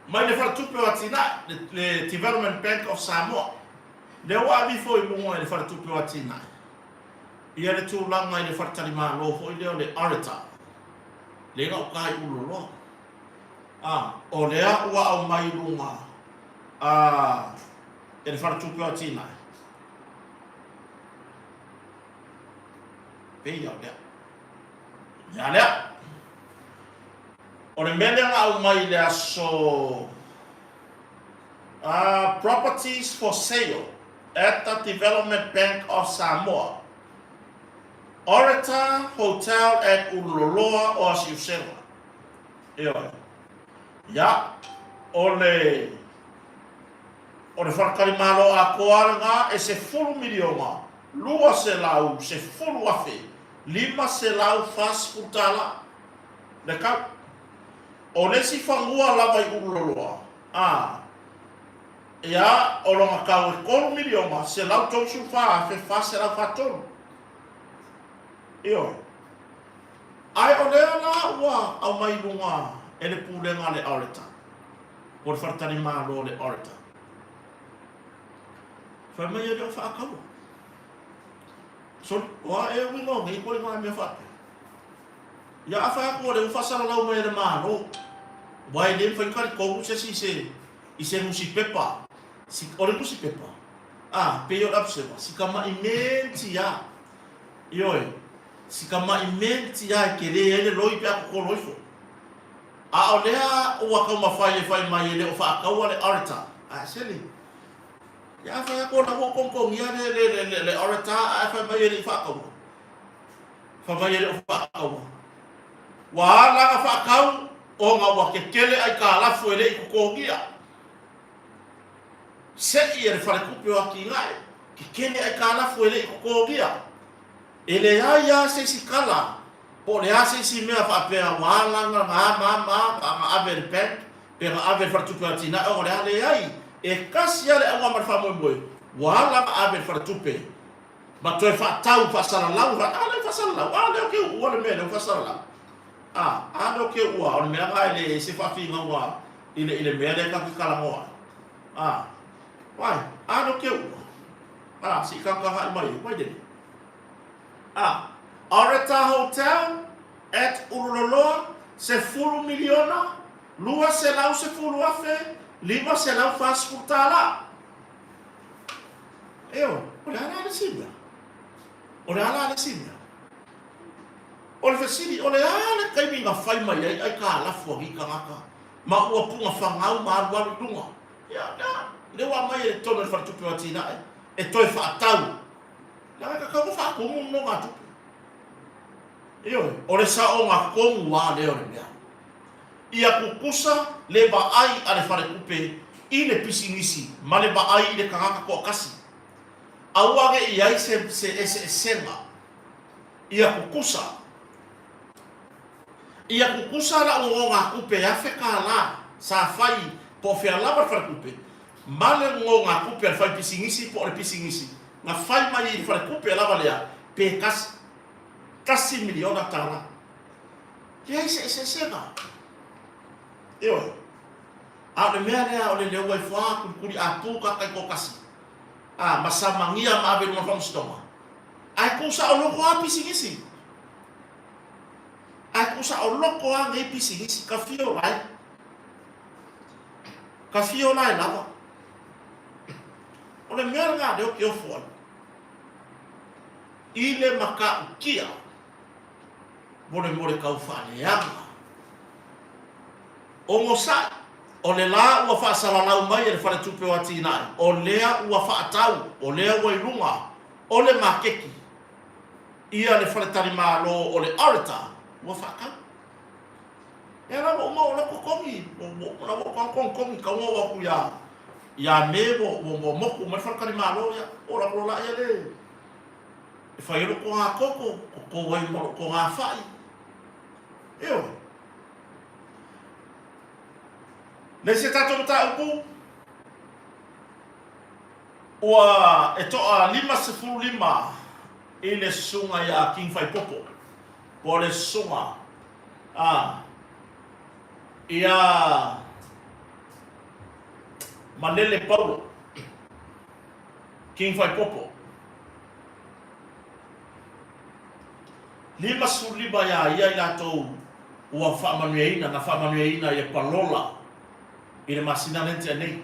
Mai le Faletupe o Atinae, le, le Development Bank of Samoa, Lea ua ave ifo i luga i le Faletupe o Atinae ia le tulaga i le faletalimalo foi lea o le Arita, lea na uka i Ululoloa. A, o lea ua aumai i luga a, e le Faletupe o Atinae. Pei o lea. Ia lea. O le mea lea na aumai i le aso A Properties for sale at the Development Bank of Samoa, Orita Hotel at Ululoloa or Siusega. Ioe. Ia, o le o le faletalimalo atoa lena e 10 miliona 210 afe 540 tala le kau. O le isi fanua lava i Ululoloa, a, ia, o lona tau e $3,134,443. Ioe. Ae o lea la ua aumai i luga e le pulega a le Auditor, po o le faletalimalo a le Auditor. Fai mai e le o faataua. Soli, o a ea uiga o nei ituaiga mea faapea? Ia a fai atu o lea ua faasalalau mai e le Malo, aua e le mafai ona talitonu se isi i se, i se nusipepa, si, o le nusipepa, a, pei o le Observer, si tamai menti lava, ioe, si tamai menti lava e tele ai le loi pe a totolo ifo. A o lea ua taumafai e fai mai e le o faataua le Orator, ae sele. Ia a fai atu o la ua togitogia le, le, le, le, le Orator ae fai mai e le i faataua. Fai mai e le o faataua. Ua ala ona faatau ona ua kekele aitalafu e le i totogia. Sei e le Faletupe o Atinae, kekele aitalafu e le i totogia. E leai lava se isi tala po o le a se isi mea faapea ua ala ona na ma ma na ave e le bank pe na ave e le Faletupe o Atinae ona o le a. Leai, e tasi lava le auga ma le faamoemoe, ua ala ona ave e le Faletupe Ma toe faatau faasalalau, a lea faasalalau, a lea o ke uua le mea lea ua faasalalau. A, a lea o ke uua, o le mea lena e leai se faafinauga i le, i le mea lea tatou te talanoa ai. A, wai, a lea o ke uua. A, se i tagatagai mai ai, wai lele. A, Oreta Hotel at Ululoloa, 10 miliona, 210 afe, 540 tala. Ioe, o le a la le isi mea? O le a la le isi mea? O le fesili, o le a le taimi na fai mai ai aikalafu a nei tagata ma ua pugafagau ma alualu i luga? Ia, lea, lea ua aumai e totonu o le Faletupe o Atinae e toe faatau. Leaga e tatau ona faatumu nonogatupe. Ioe, o le saoga tonu lava lea o le mea. Ia tutusa le vaai a le faletupe i le pisinisi ma le vaai i le tagata toatasi. Aua ne i ai se se eseesega. Ia tutusa. Ia tutusa lau nonogatupe e $1,000 sa fai po o fea lava le faletupe ma le nonogatupe a le faipisinisi po o le pisinisi na fai mai i le faletupe lava lea pe tasi $1 miliona. Leai se eseesega. Ioe. A o le mea lea o le leu ai fua kulikuli a pu ka taitoatasi, a ma samagia ma ave i luma o le faamasinoga. Ae tuu saoloko lava pisinisi. Ae tuu saoloko lava nei pisinisi, ka fia o lae. Ka fia o lae lava. O le mea lena lea ou te ofo ai. I le matautia molemole tau faaleaga. Onosai, o le la ua faasalalau mai e le Faletupe o Atinae, o lea ua faatau, o lea ua i luga o le makeki ia le faletalimalo o le Orator ua faatau. Lea la ua uma o la totogi, la ua uma togitogi tau ona oo atu ia ia Me ua motu mai le faletalimalo ia, oo atu loa lea le e fai ai lou toga toto, toto ai ma lou toga fai. Ioe. Le isi a tatou mataupu, ua e toa 55 i le susuga ia King Faipopo, po o le susuga a ia Malele Paulo. King Faipopo. 55 iā ia i latou ua faamanuiaina, na faamanuiaina i le palola i le masina lea na tea nei.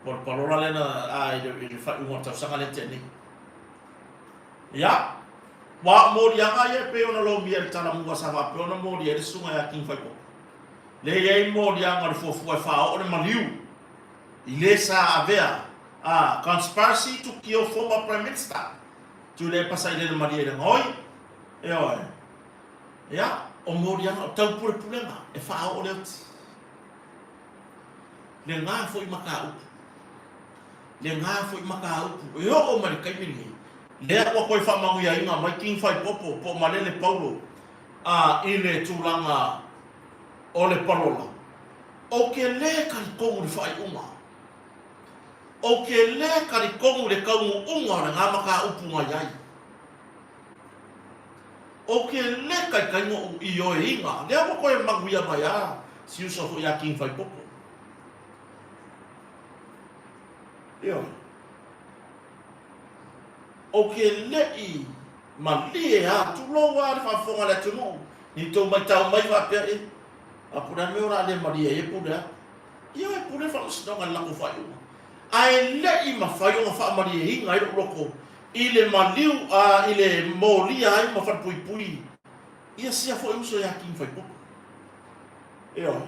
Po o le palola lea na, a, i le, i le faaiuga o le tausaga lea na tea nei. Ia, ua o moliaga ia e pei ona lomia i le talamua sa faapea ona molia ai le susuga ia King Faipopo. Lea e i ai moliaga o le fuafua e faaoo le maliu i le sa avea a conspiracy to kill former prime minister Tuilaepa Sailele Malie le Gaoi, ioe, ia, o moliaga, o taupulepulega e faaoo le oti. Lena foi mataupu, lena foi mataupu e oo mai le taimi lenei, lea ua toe faamanuiaina mai King Faipopo po o Malele Paulo a i le tulaga o le palola. Ou te lē talitonu i le faaiuga. Ou te lē talitonu i le taunuuga o lena mataupu na i ai. Ou te lē taitai noʻu ioeina, lea ua toe manuia mai a si uso foi ia King Faipopo. Ioe. Ou te leʻi malie a, tulou a le faafofoga a le atunuu, ni tou maitau mai faapea, e, A po o le a mea o le a le malie ai e pule atu. Ia e pule le faamasinoga i le latou faaiuga. Ae le i mafai ona faamalieina ai lou loto i le maliu a i le molia ai ma falepuipui ia sia foi uso ia King Faipopo. Ioe.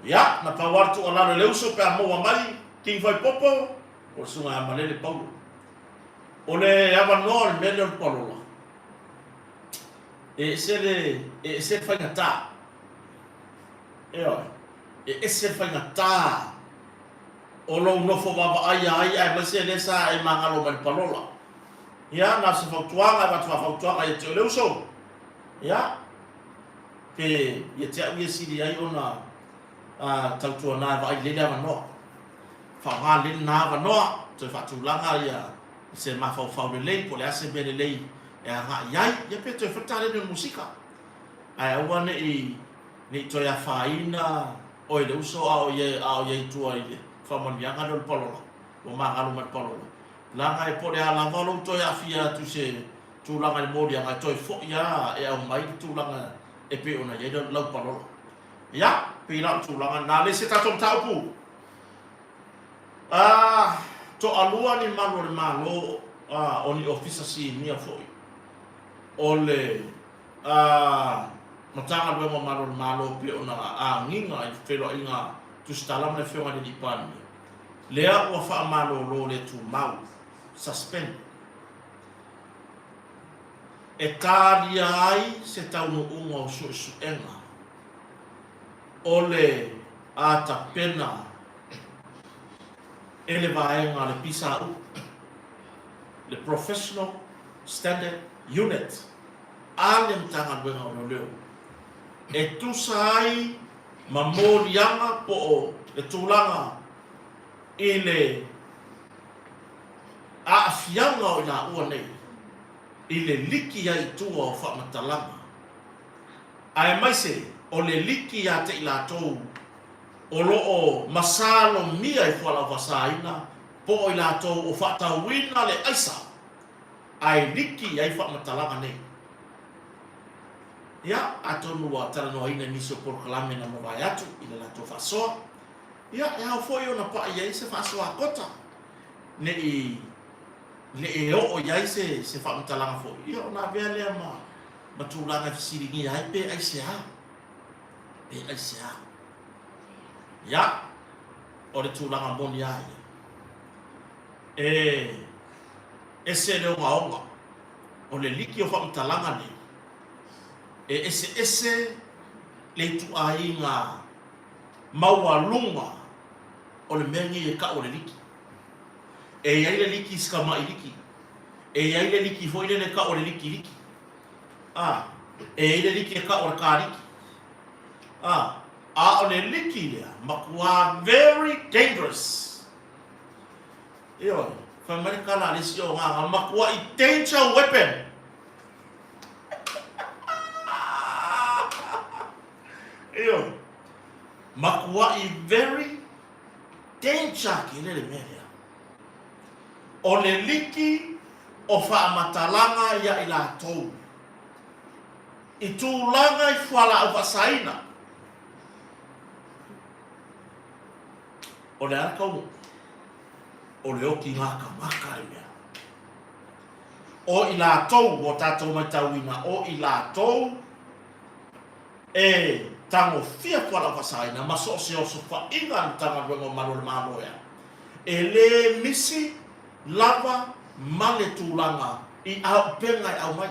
Ia, na pau lava le tuualalo i le uso pe a maua mai King Faipopo, o le susuga ia Malele Paulo. O le avanoa o le mea lea o le palola, E ese le, e ese le faigata. Ioe. E ese le faigata o lou nofo vaavaaia ai aemaise lea sa e magalo mai le palola. Ia, na o se fautuaga, e avatu faafautuaga ia te oe le uso. Ia, pe ia te au ia sili ai ona a, tautuana e vaai lelei le avanoa. Faaaoga lelei lena avanoa, toe faatulaga ia se mafaufau lelei po o le a se mea lelei e agai i ai, ia pe toe fai le taleni o le musika. Ae aua ne i, ne i toe afaina oe le uso a o i, a o i ai i tua i le faamanuiaga lea o le palola, ua magalo mai le palola. Leaga e po o le a lava lou toe aafia atu i se tulaga i le moliaga, e toe foi lava e aumai le tulaga e pei ona i ai lau palola. Ia, pei la o le tulaga lena. Le isi a tatou mataupu. Ah, Toalua ni malu o le Malo o ni ofisa sinia foi o le Matagaluega o Malu o le Malo pei ona agiga i le feiloaiga tusitala ma le Afioga i le Alii Palemia, lea ua faamalolo le tumau, suspend, e talia ai se taunuuga o suesuega o le a tapena e le vaega a le PSU, le Professional Standard Unit a le Matagaluega o Leoleo, e tusa ai ma moliaga po o le tulaga i le aafiaga o i laua nei i le liki ai i tua o faamatalaga, aemaise o le liki ia te i latou o lo o masalomia i fualaau faasaina po o i latou o faatauina le aisa ae liki i ai faamatalaga nei. Ia, atonu ua talanoaina i nisi o polokalame na mavae atu i le latou faasoa, ia, e ao foi ona paʻi ai se faasoa a kota, ne i ne i oo i ai se se faamatalaga foi, ia ona avea lea ma ma tulaga e fesiligia ai pe aisea, pe aisea. Ia, o le tulaga moni lava ia. E ese le ogaoga o le liki o faamatalaga nei, e eseese le ituaiga maualuga o le mea nei e tau o le liki. E i ai le liki sikamai liki, e i ai le liki foi lele e tau o le liki liki, a, e i ai le liki e tau o le kaliki, a, a o le liki lea, matua very dangerous. Ioe, fai mai le tala a le isi o Gaga, matuai danger weapon. Ioe, matuai very danger tele le mea lea. O le liki o faamatalaga ia i latou i tulaga i fualaau faasaina. O le a le taunuu? O le oki gakamaka le mea. O i latou ua tatou matauina, o i latou e tagofia fualaau faasaina ma so o se osofaiga a le Matagaluega o Malu o le Malo e a, e le misi lava ma le tulaga i auupega e aumai.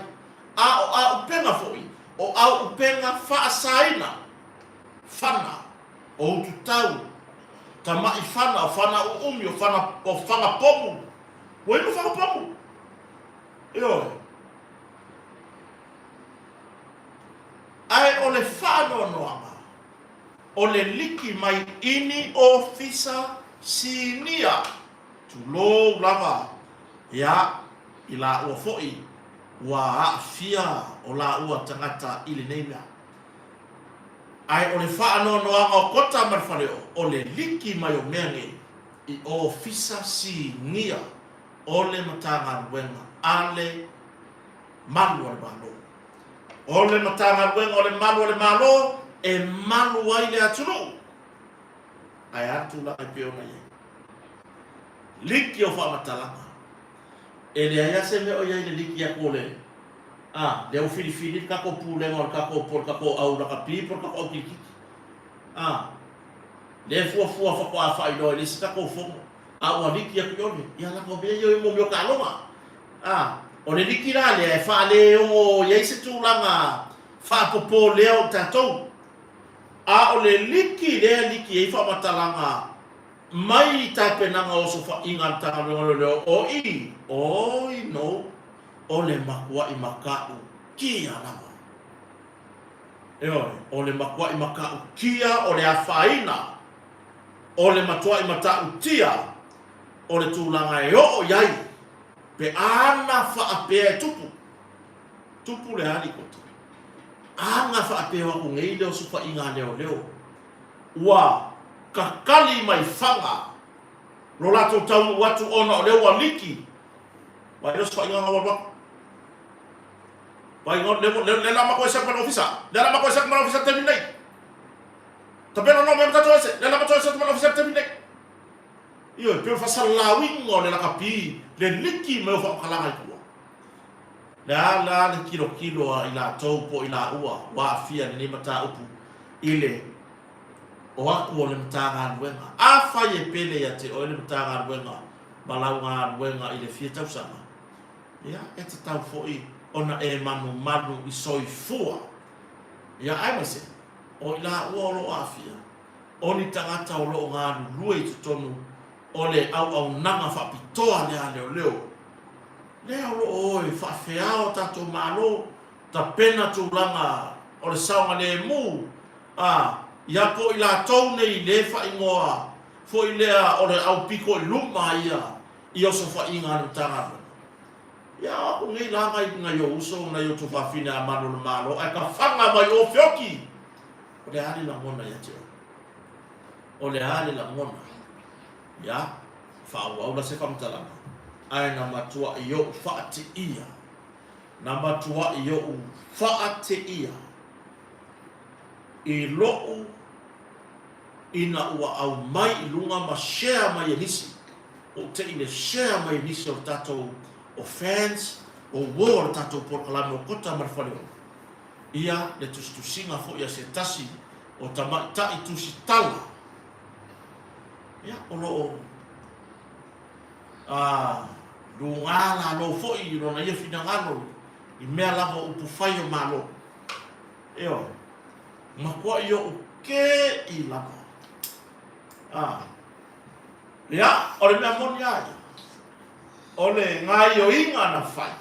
A o auupega foi, o auupega faasaina, fana, o ututau, tamaʻi fana, o fana uumi, o fana, o fana pomu. Ua i ai ma fana pomu. Ioe. Ae o le faanoanoaga, o le liki mai ini ofisa sinia, tulou lava, ia, i laua foi ua aafia o laua tagata i lenei mea. Ae o le faanoanoaga o Kota ma le Faleoo, o le liki mai o mea nei i ofisa sinia o le Matagaluega a le Malu a le Malo. O le Matagaluega o le Malu a le Malo e malu ai le atunuu. Ae a le tulaga e pei ona i ai? Liki o faamatalaga. E leai lava se mea o i ai i le liki atu o le, a, lea ua filifili le tatou pulega o le tatou, po o le tatou au lakapi po o le tatou au kilikiti. A, lea e fuafua faatoa faailoa i le isi tatou fono, a ua liki atu i o le, ia laka o mea ia o mea o taaloga. A, o le liki la lea e faaleogo i ai se tulaga faapopolea o tatou. A o le liki lea e liki ai faamatalaga mai i tapenaga o osofaiga a le Matagaluega o Leoleo, o i, oi no, o le matuaʻi mataʻukia lava. Ioe, o le matuaʻi mataʻukia o le afaina, o le matuaʻi mataʻutia o le tulaga e oo i ai pe ana faapea e tupu. Tupu le a lipoti? Ana faapea o aku nei le osofaiga a leoleo ua kakali mai faga lo latou taunuu atu ona o lea ua liki vai le osofaiga na ua alu atu. Vai no le le le la matou ese ma le ofisa. Le la matou ese ma le ofisa le taimi nei. Tapena no mea ma tatou ese. Le la matou ese ma le ofisa le taimi nei. Ioe, pei o le faasalalauina o le lakapi, le liki mai o faamatalaga i tua. Le a la le tilotilo a i latou po o i laua ua aafia i lenei mataupu i le o atu o le Matagaluega? Afai e pele ia te oe le Matagaluega ma lau galuega i le fia tausaga, ia, e tatau foi ona e manumanu i soifua, ia, aemaise o i laua o lo o aafia, o ni tagata o lo o galulue i totonu o le auaunaga faapitoa lea a leoleo, lea o lo o o e faafeao tatou Malo, tapena tulaga o le saogalemu, a, ia po o i latou nei le faaigoa foi lea o le aupito i luma ia i osofaiga a le Matagaluega. Ia o aku nei la nai, nai ou uso, nai ou tuafafine a malu o le Malo, ae tafaga mai o feoki! O le a le lagona ia te oe? O le a le lagona? Ia, faaauau la se faamatalaga, ae na matuai ou faateia, na matuai ou faateia i lo'u ina ua aumai i luga ma share mai e nisi, ua ou te'i le share mai e nisi o le tatou o fans, o uo o le tatou polokalame o Kota ma le Faleolo. Ia, le tusitusiga foi a se tasi o tamaitai tusitala, ia, o lo o a luga lalo foi i lona ia finagalo i mea lava o upufai o Malo. Ioe, matuai ou kei lava. A, ia, o le mea moni lava ia, o le gaioiga na fai,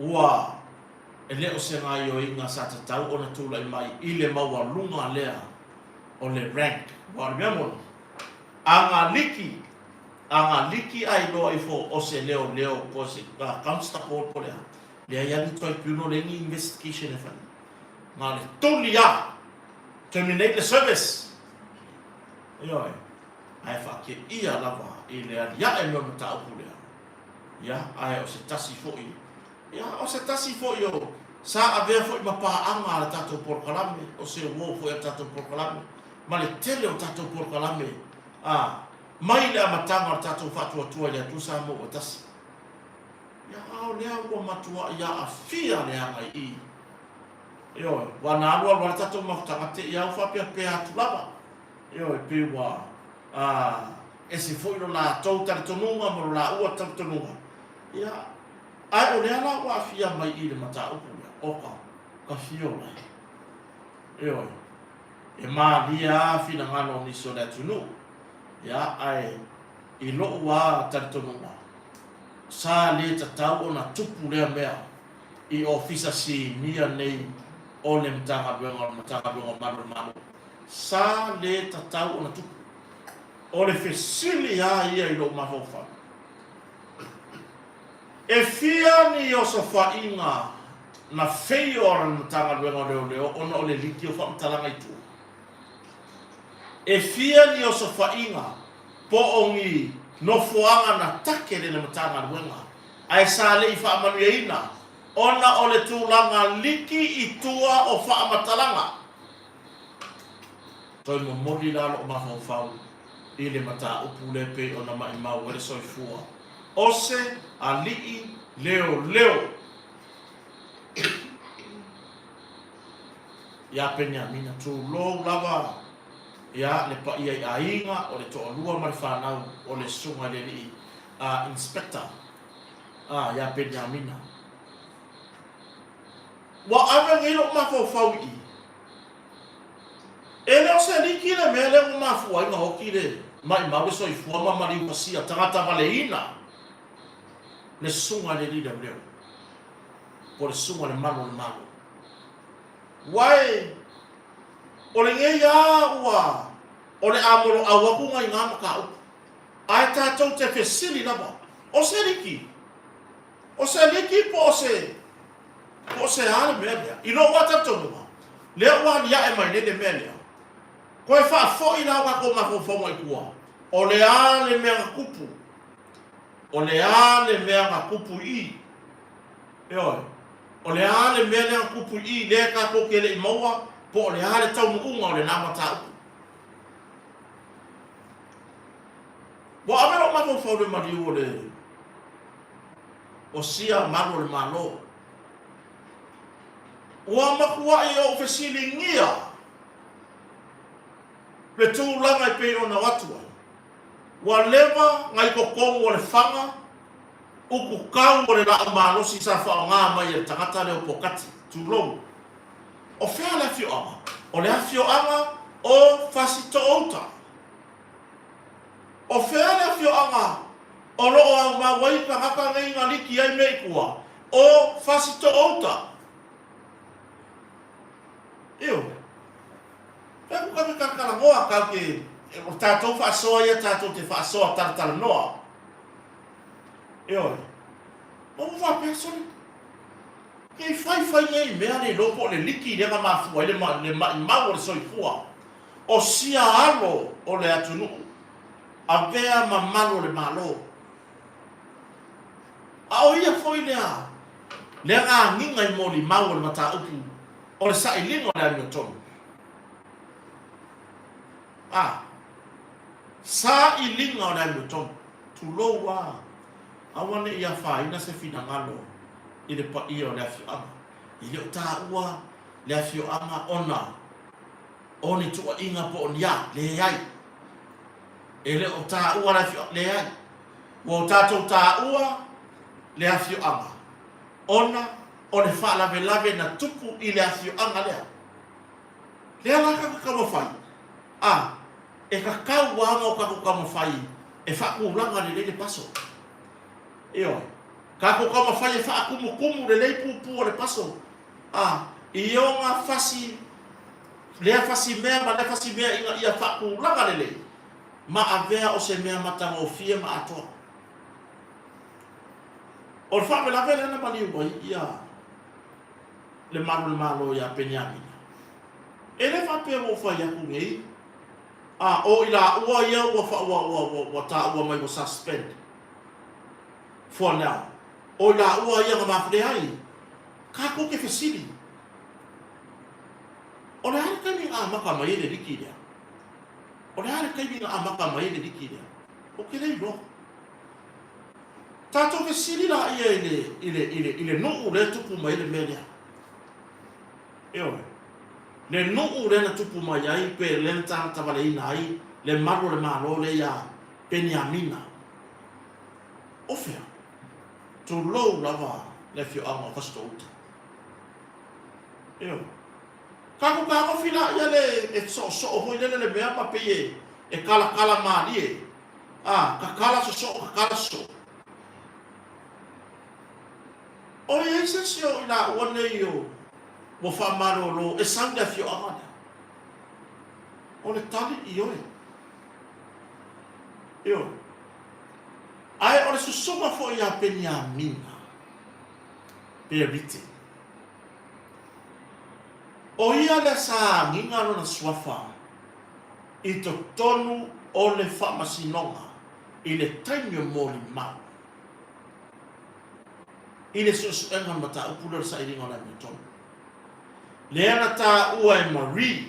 Ua e le o se gaioiga sa tatau ona tulai mai i le maualuga lea o le rank. Aua o le mea moni, a ga liki, a ga liki a iloa ifo o se leoleo po o se constable po o le a, leai lava ni tribunal, leai ni investigation e fai. Na o le tuli lava, terminate le service. Ioe, ae faateia lava i le aliae mai o le mataupu lea. Ia, ae o se tasi foi, ia, o se tasi foi o, sa avea foi ma paaga a le tatou polokalame, o se uo foi a le tatou polokalame, ma le tele o tatou polokalame, a, mai le amataga o le tatou faatuatua i le Atua Samoa ua tasi. Ia, a o lea ua matuai aafia le agai i. Ioe, ua na alualu lava le tatou mafutaga te i au faapeapea atu lava. Ioe, pei ua, a, ese foi lo latou talitonuga ma lo laua talitonuga, ia, ae o lea la ua aafia mai i le mataupu lea, o ka, ka fiola. Ioe, e malie lava finagalo o nisi o le atunuu, ia, ae i lo'u lava talitonuga, sa le tatau ona tupu lea mea i ofisa sinia nei o le Matagaluega o le Matagaluega o Malu o le Malo. Sa le tatau ona tupu. O le fesili lava ia i lou mafaufau, E fia ni osofaiga na feio a le Matagaluega o Leoleo ona o le liki o faamatalaga i tua? E fia ni osofaiga po o ni nofoaga na takele le Matagaluega ae sa le i faamanuiaina ona o le tulaga liki i tua o faamatalaga? Toe momoli la lou mafaufau i le mataupu lea pei ona maimau ai le soifua o se alii leoleo ia Peniamina. Tulou lava ia le paia i aiga o le toalua ma le fanau o le susuga i le alii inspector ia Peniamina. Ua ave nei lou mafaufau i i. E le o se liki le mea lea ua mafua ai na oti le maimau le soifua ma maliu pasia tagata valeina le susuga i le alii leoleo po o le susuga i le malu o le Malo. Uae o lenei a ua o le a moloau atu nai na mataupu ae tatou te fesili lava o se liki? O se liki po o se Po o se a le mea lea? I lou lava talitonuga, lea ua aliae mai nei le mea lea, toe faafoi la o tatou mafaufauga i tua, o le a le mea na tupu? O le a le mea na tupu i i? Ioe, o le a le mea lea na tupu i i lea tatou te le i maua po o le a le taunuuga o lena mataupu? mafaufau le maliu o le o sia malu o le Malo. Ua matuai ou fesiligia le tulaga e pei ona o atu ai. Ua leva na i totonu o le faga upu tau o le laau malosi sa faaaoga mai e le tagata lea o Pokati, tulou. O fea le afioaga? O le afioaga o Fasitoouta. O fea le afioaga o lo o aumau ai tagata nei na liki ai mea i tua? O Fasitoouta. Ioe. Fai atu tatou talatalanoa, tatou te, o le tatou faasoa ia tatou te faasoa talatalanoa. Ioe. Ua ou faapea, sole, ne i fai fai nei mea le iloa po o le liki lea na mafua ai le maimau o le soifua o sia alo o le atunuu, avea ma malu o le Malo. A o ia foi lea, lea na agiga i molimau o le mataupu o le sailiga o le amiotonu. A, sailiga o le amiotonu. Tulou lava, aua ne i afaina se finagalo i le paia o le afioaga. E le o taua le afioaga ona o ni tuuaiga po o ni a, leai. E le o taua le afioaga, leai. Ua o tatou taua le afioaga ona o le faalavelave na tupu i le afioaga lea. Lea la tatou taumafai, a, e tatau lava ona o tatou taumafai e faatulaga lelei le paso. Ioe. Tatou taumafai e faatumutumu lelei pupu o le paso, a, i ona fasi, lea fasi mea ma lea fasi mea ina ia faatulaga lelei ma avea o se mea matagofie ma atoa. O le faalavelave lea na maliu ai ia le malu o le Malo ia Peniamina, e le faapea ua ou fai atu nei, a, o i laua ia ua, ua, ua, ua, ua taua mai ua suspend for now. O i laua ia na mafua, leai, tatou te fesili, o le a le taimi na amata mai ai le liki lea? O le a le taimi na amata mai ai le liki lea? Ou te le iloa. Tatou fesili laia i le, i le, i le, i le nuu lea e tupu mai ai le mea lea. Ioe. Le nuu lea na tupu mai ai, pe lea na tagatavaleina ai le malu o le Malo lea ia Peniamina. O fea? Tulou lava le afioaga o Fasitouta. Ioe. Tatou tagofi laia le e soosoo foi lele le mea ma pei e, e kalakala malie. A, kakala sosoo, kakala sosoo. O i ai se isi o i laua nei o ua faamalolo e sau i le afioaga lea? O le tali, ioe. Ioe. Ae o le susuga foi ia Peniamina, Perite, o ia lea sa agiga lona suafa i totonu o le faamasinoga i le taimi o molimau i le suesuega o le mataupu lea o le sailiga o le amiotonu. Lea na taua e Marie,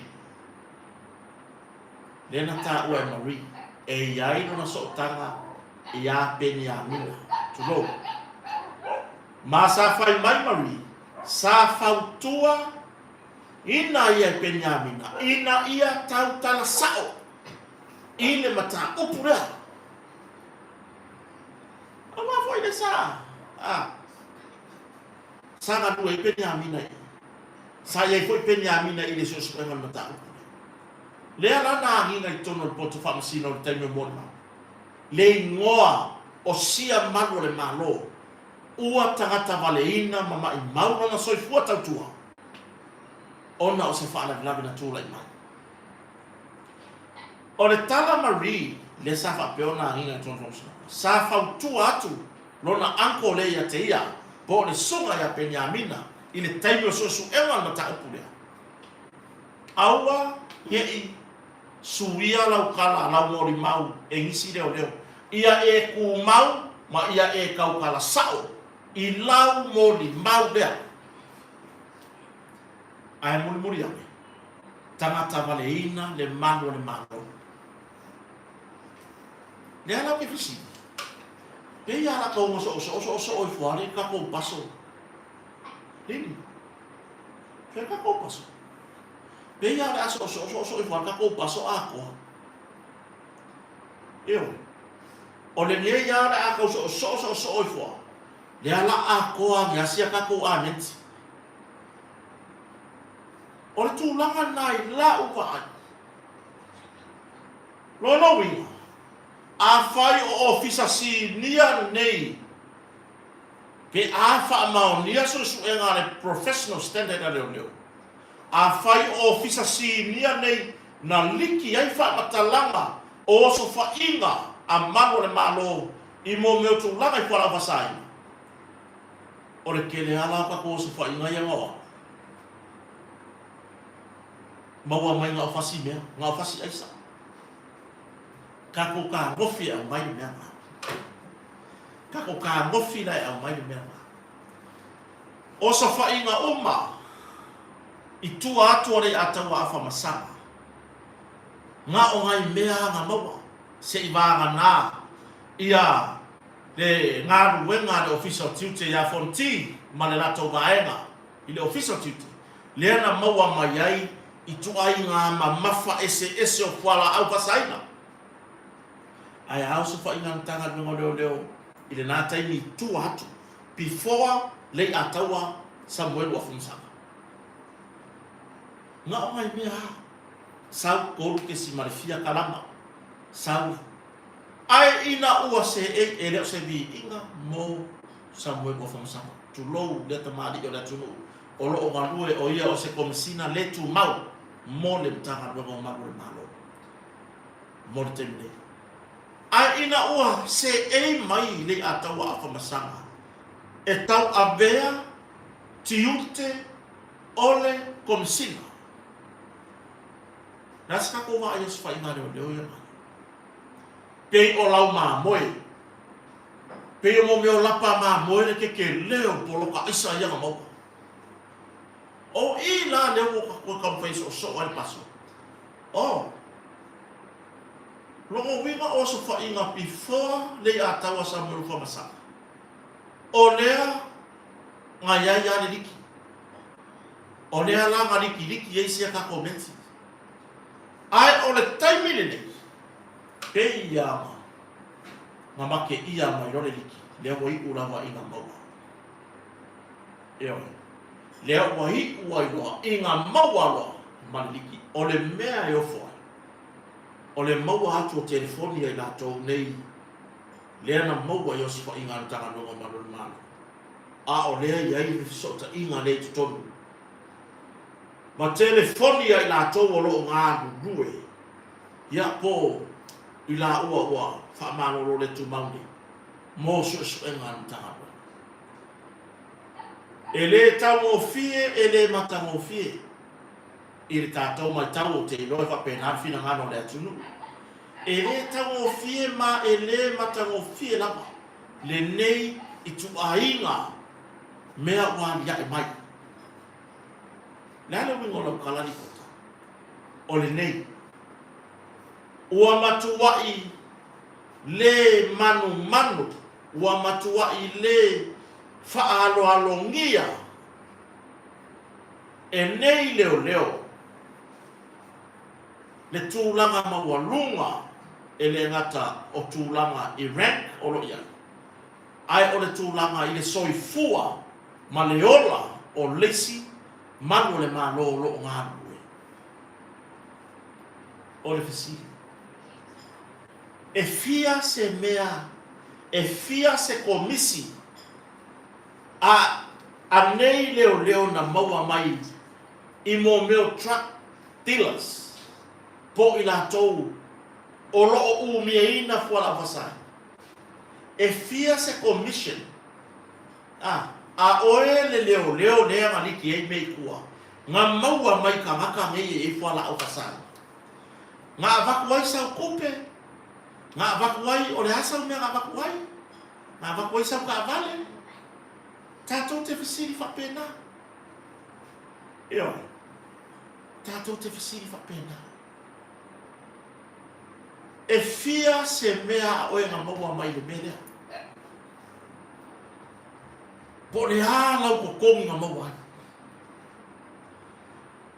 lea na taua e Marie, e i ai lona sootaga iā Peniamina, tulou. Ma sa fai mai Marie, sa fautua Ina ia e Peniamina, ina ia tautala sao i le mataupu lea. Aua foi le sa, a, sa galue ai Peniamina i, sa i ai foi Peniamina i le suesuega o le mataupu lea. Lea la na agiga i totonu o le poto faamasino i le taimi o molimau, le igoa o sia malu o le Malo, ua tagatavaleina ma maimau lona soifua tautua. ona o se faalavelave na tulai mai. O le tala Marie lea sa faapea ona agiga i totonu o le faamasinoga, sa fautua atu lona uncle lea ia te ia, po o le susuga ia Peniamina i le taimi o suesuega o le mataupu lea, Aua ne i suia lau tala, lau molimau e nisi leoleo, ia e tumau ma ia e tautala sao i lau molimau lea. Ae mulimuli ane, tagata valeina le malu o le Malo. Lea la ou te fesili. Pei a la tau soosoo soosoo ifo lava le tatou paso. Lili. Fea tatou paso. Pei a o le a soosoo soosoo ifo lava le tatou paso atoa. Ioe. O lenei lava o le a tau soosoo soosoo ifo lava. Lea la atoa ane lava sia tatou amenti. O le tulaga lena i lau vaai. Lona uiga, afai o Ofisa Sinia nei pe a faamaonia suesuega a le Professional Standard a Leoleo, afai o Ofisa Sinia nei na liki ai faamatalaga o osofaiga a malu o le Malo i mea o tulaga i fualaau fasaina, o le tele lava la o tatou osofaiga ia na o atu. Maua mai na o fasi mea, na o fasi aisa. Tatou tagofi e aumai le mea lena. Tatou tagofi la e aumai le mea lena. Osofaiga uma i tua atu o le Iataua Afamasaga, na o nai mea na maua se i vagana ia le galuega a le Ofisa o Tiute ia Fonti ma le latou vaega i le Ofisa o Tiute, lea na maua mai ai ituaiga mamafa eseese o fualaau fasaina. Ae a osofaiga a le Matagaluega o Leoleo i lena taimi i tua atu, before Lei'ataua Samuelu Afamasaga. Na o nai mea a, sau 3.5 kalama, sau. Ae ina ua seei, e le o se viiga mo Samuelu Afamasaga, tulou lea tamalii o le atunuu o lo o galue o ia o se Komesina le tumau mo le Matagaluega o Malu o le Malo mo le taimi nei. Ae ina ua seei mai Lei'ataua Afamasaga e tauavea tiute o le Komesina, le a se tatou vaai osofaiga leoleo ia mai? Pei o lau mamoe. Pei o mo mea o lapa mamoe le kekele o poloka aisa ia na maua. O i la lea ua ua taumafai e soosoo ai le paso. Oh. Lona uiga o osofaiga before Lei'ataua Samuelu Famasaga. O lea na iai a le liki. O lea la na likiliki ai sia tatou meti. Ae o le taimi lenei, pei ia ma na make ʻia mai loa le liki, lea ua iʻu lava i na maua. Ioe. Lea ua iʻu ai loa i na maua loa ma le liki. O le mea e ofo ai, o le maua atu o telefoni a i latou nei lea na maua i osofaiga a le Matagaluega o Malu o le Malo, a o lea i ai le fesootaiga lea i totonu ma telefoni a i latou o lo o galulue, ia po o i laua ua faamalolo le tumau nei mo suesuega a le Matagaluega. E le taugofie, e le matagofie i le tatou matau, ou te iloa e faapena le finagalo o le atunuu. E le taugofie ma e le matagofie lava lenei ituaiga mea ua aliae mai. Le a le uiga o lau tala lipota? O lenei. Ua matuai le manumanu, ua matuai le faaaloalogia e nei leoleo le tulaga maualuga e le gata o tulaga i rank o lo o i ai, ae o le tulaga i le soifua ma le ola o le isi malu o le Malo o lo o galulue. O le fesili, e fia se mea, e fia se komisi a a nei leoleo na maua mai i mō mea o truck dealers po o i latou o lo o umiaina fualaau fasaina? E fia se commission a a oe le leoleo lea na liki ai mea i tua, na maua mai tagata nei e i ai fualaau fasaina? Na avatu ai sau tupe? Na avatu ai, o le a sau mea na avatu ai? Na avatu ai sau taavale? Tatou te fesili faapena. Ioe. Tatou te fesili faapena. E fia se mea a oe na maua mai le mea lea? Po o le a lau totogi na maua ai?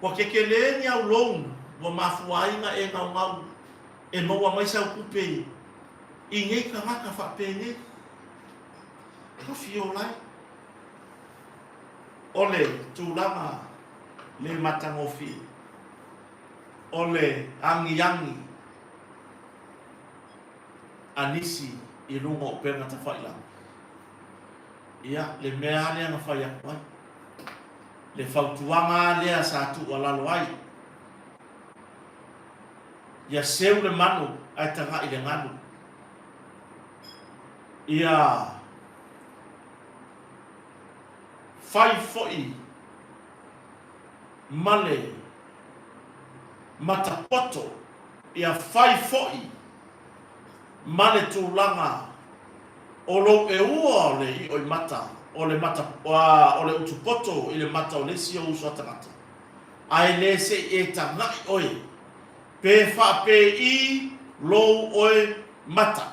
Ua kekele ni au loan ua mafua ai na e gaugau e maua mai sau tupe i nei tagata faapenei. Ka fia ola ai. O le tulaga le matagofie, o le agiagi a nisi i luga o upega tafailagai. Ia, le mea lava lea na fai atu ai, le fautuaga lava lea sa tuualalo ai, ia seu le manu ae tagai i le galu. Ia fai foi ma le matapoto, ia fai foi ma le tulaga o lou eua o le ioimata, o le mata, o le utupoto i le mata o le isi ou uso a tagata, ae le se i e taga'i oe, pe faapei lou oe mata,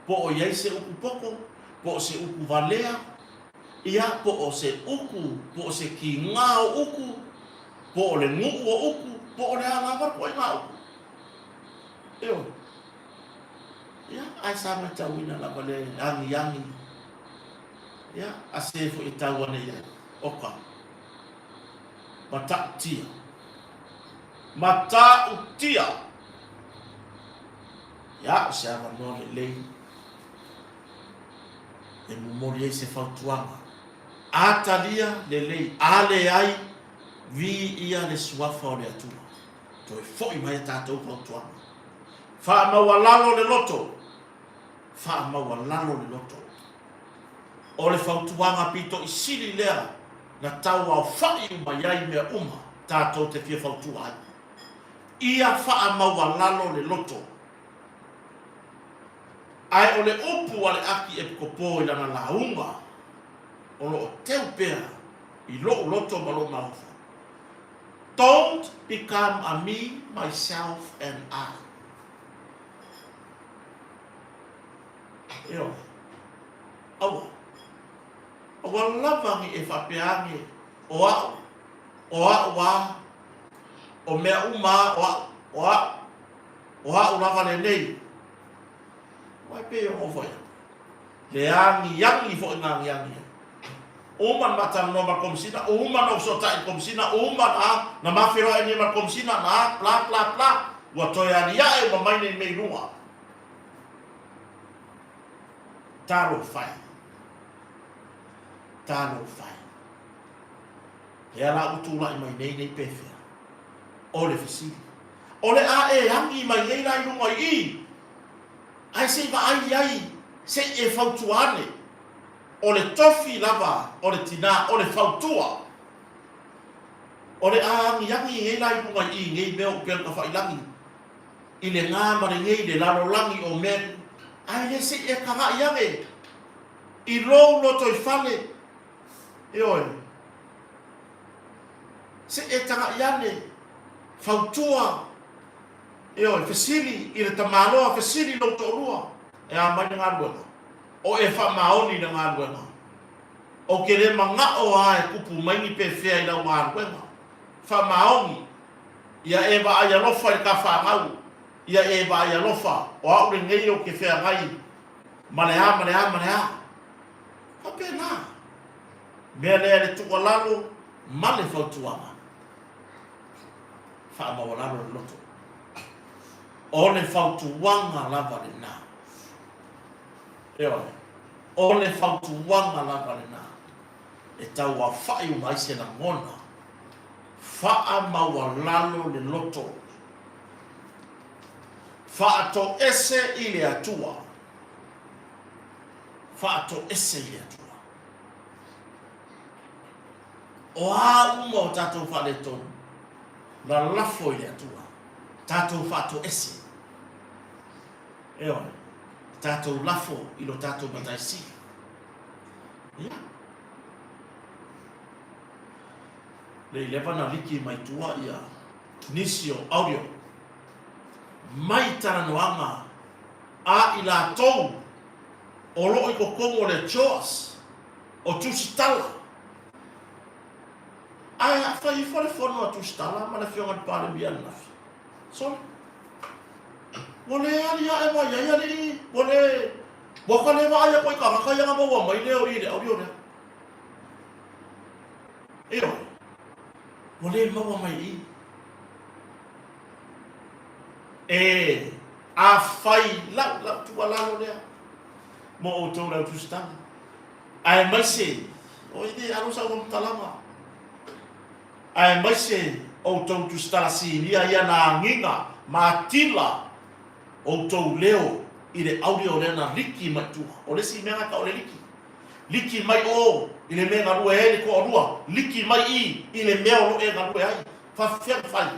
po o i ai se upu poto, po o se upu valea, ia, po o se uku, po o se kīgā o uku, po o le nuʻu o uku, po o le a lava le ituaiga upu. Ioe. Ia, ae sa matauina lava le agiagi, ia, a se foi e tau ane i ai, oka, matautia. Matautia! Ia, o se avanoa lelei e momoli ai se fautuaga. A talia lelei, a leai, viia le suafa o le Atua. Toe foi mai a tatou fautuaga. Faamaualalo le loto. Faamaualalo le loto. O le fautuaga pito i sili lea na tauaofa'i uma i ai mea uma tatou te fia fautua ai. Ia faamaualalo le loto. Ae o le upu a le Akiepikopo i lana lauga, o lo o teu pea i lo'u loto ma lo'u mafaufau. Don't become a me, myself and I. Ioe. Aua. Aua lava ne i e faapea ane, o a'u, o a'u a, o mea uma a, o a'u, o a'u, o a'u lava lenei. Aua e pei ona ou fai atu, le agiagi foi na agiagi ai. Uma ona ma talanoa ma le Komesina, uma ona ou fesootai i le Komesina, uma ona na ma feiloai nei ma le Komesina, na bla bla bla, ua toe aliae uma mai nei mea i luga. Talofa e. Talofa e. Lea la ua tulai mai nei nei pefea? O le fesili. O le a e agi mai nei la i luga i i, ae se i vaai i ai, se i e fautua ane. O le tofi lava o le tinā, o le fautua. O le a agiagi nei la i luga i i nei mea o upega tafailagi, i le gā ma le nei, le lalolagi o mea, ae le se i e tagaʻi ane i lou lotoifale, ioe, se i e tagaʻi ane, fautua, ioe, fesili i le tamaloa, fesili i lou toalua, e a mai le galuega? O e faamaoni i le galuega. Ou te le manao a e kupu mai ni pefea i lau galuega. Faamaoni, ia e vaai alofa i le ta fanau, ia e vaai alofa, o au lenei ou te feagai ma le a ma le a ma le a. Faapena. Mea lea le tuualalo ma le fautuaga. Faamaualalo le loto. O le fautuaga lava lena. Ioe. O le fautuaga lava lena e tauaofa'i uma ai se lagona, faamaualalo le loto, faatoese i le Atua, faatoese i le Atua. O a uma o tatou faaletonu, lalafo i le Atua, tatou faatoese. Ioe, tatou lafo i lo tatou Matai Sili. Ia. Le i leva na liki mai tua ia nisi o audio mai talanoaga a i latou o lo o i totonu o le CHOAS. O Tusitala. Ae a fai ifo le fono a Tusitala ma le afioga i le Palemia ananafi, sole, ua le aliae mai ai alii, ua le, ua ka le vaai aku i tagata ia na maua mai leo i le auli o lea. Ioe, ua le maua mai i i. E, afai lau, lau tuualalo lea mo outou le au Tusitala, aemaise, oi le alo sau faamatalaga, aemaise outou Tusitala sinia ia na agiga ma atila outou leo i le auli o lea na liki mai tua. O le isi mea na tau o le liki. Liki mai o i le mea e galue ai le toalua, liki mai i i le mea o lo o e galue ai. Faafefea ona fai?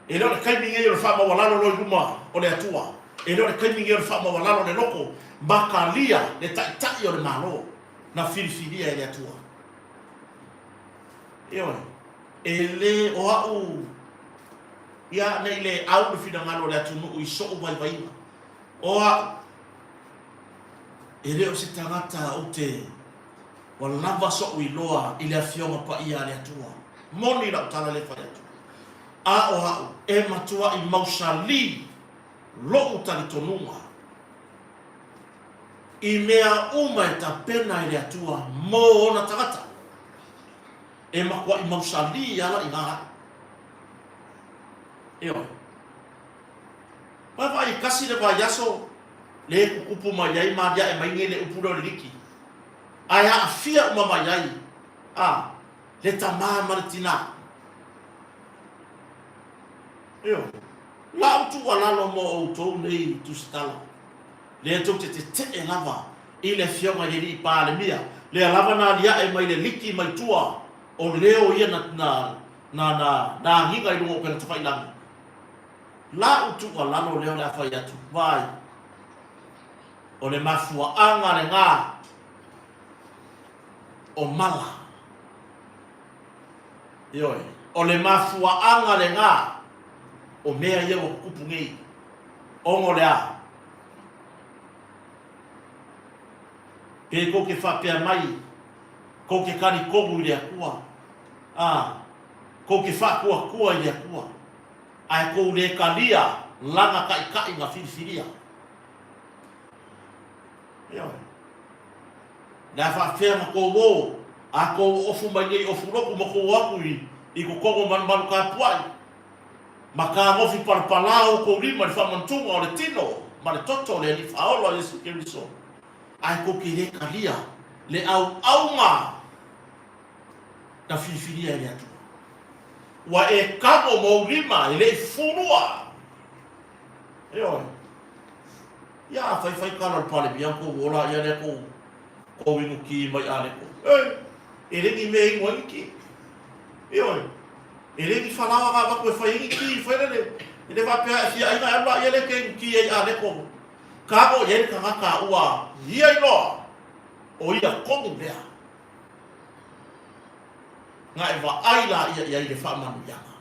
E le o le taimi nei o le faamaualalo loa i luma o le Atua. E le o le taimi nei o le faamaualalo le loto ma talia le Taitai o le Malo na filifilia e le Atua. Ioe, e le o a'u ia nei le au le finagalo o le atunuu i so'u vaivaiga. O a'u, e le o se tagata ou te Ua lava so'u iloa i le Afioga Paia a le Atua. Moni lau tala lea e fai atu. A o a'u e matua'i mausali lo'u talitonuga i mea uma e tapena e le Atua mo ona tagata, e matua'i mausali ala i gā a'u. Ioe. Vaavaai e kasi le vaiaso le tutupu mai ai ma alia'e mai nei le upu lea o le liki. Ae aafia uma mai ai a le tamā ma le tinā. Ioe. Lau tuualalo mo outou nei tusitala, lea tou te tetee lava i le Afioga i le Alii Palemia, lea lava na aliae mai le liki mai tua o leo ia na, na, na, na, na agiga i luga o upega tafailagi. Lau tuualalo lea o le a fai atu, vaai, O le mafuaaga lenā o mala. Ioe, o le mafuaaga lenā o mea ia ua tutupu nei. Ona o le a? Pe tou te faapea mai, tou te talitonu i le Atua, a, tou te faatuatua i le Atua, ae tou le talia Lana taitai na filifilia. Ioe. Le a faafefea na tou o, a tou ofu mai nei ofu lotu ma tou o atu i, i totonu o malumalu tapuai, ma tagofi palapala outou lima i le faamanutuga o le tino ma le toto o le Alii Faaola o Iesu Keriso, ae tou te le talia le auauna na filifilia e le Atua. Ua e tago ma ou lima e le i fulua. Ioe. Ia a fai fai tala o le Palemia kou ola ia lea kou kou inu ki mai aleko. E, e le ni mea inu ai ni ki. Ioe. E le ni falaoa ga avatu e fai ai ni ki fai lele. E le faapea e fia aiga e alu la ia lea ke inu ki ai aleko. Kago i ai le tagata ua ia iloa o ia tonu lea. Na e vaai la ia i ai le faamanuiaga.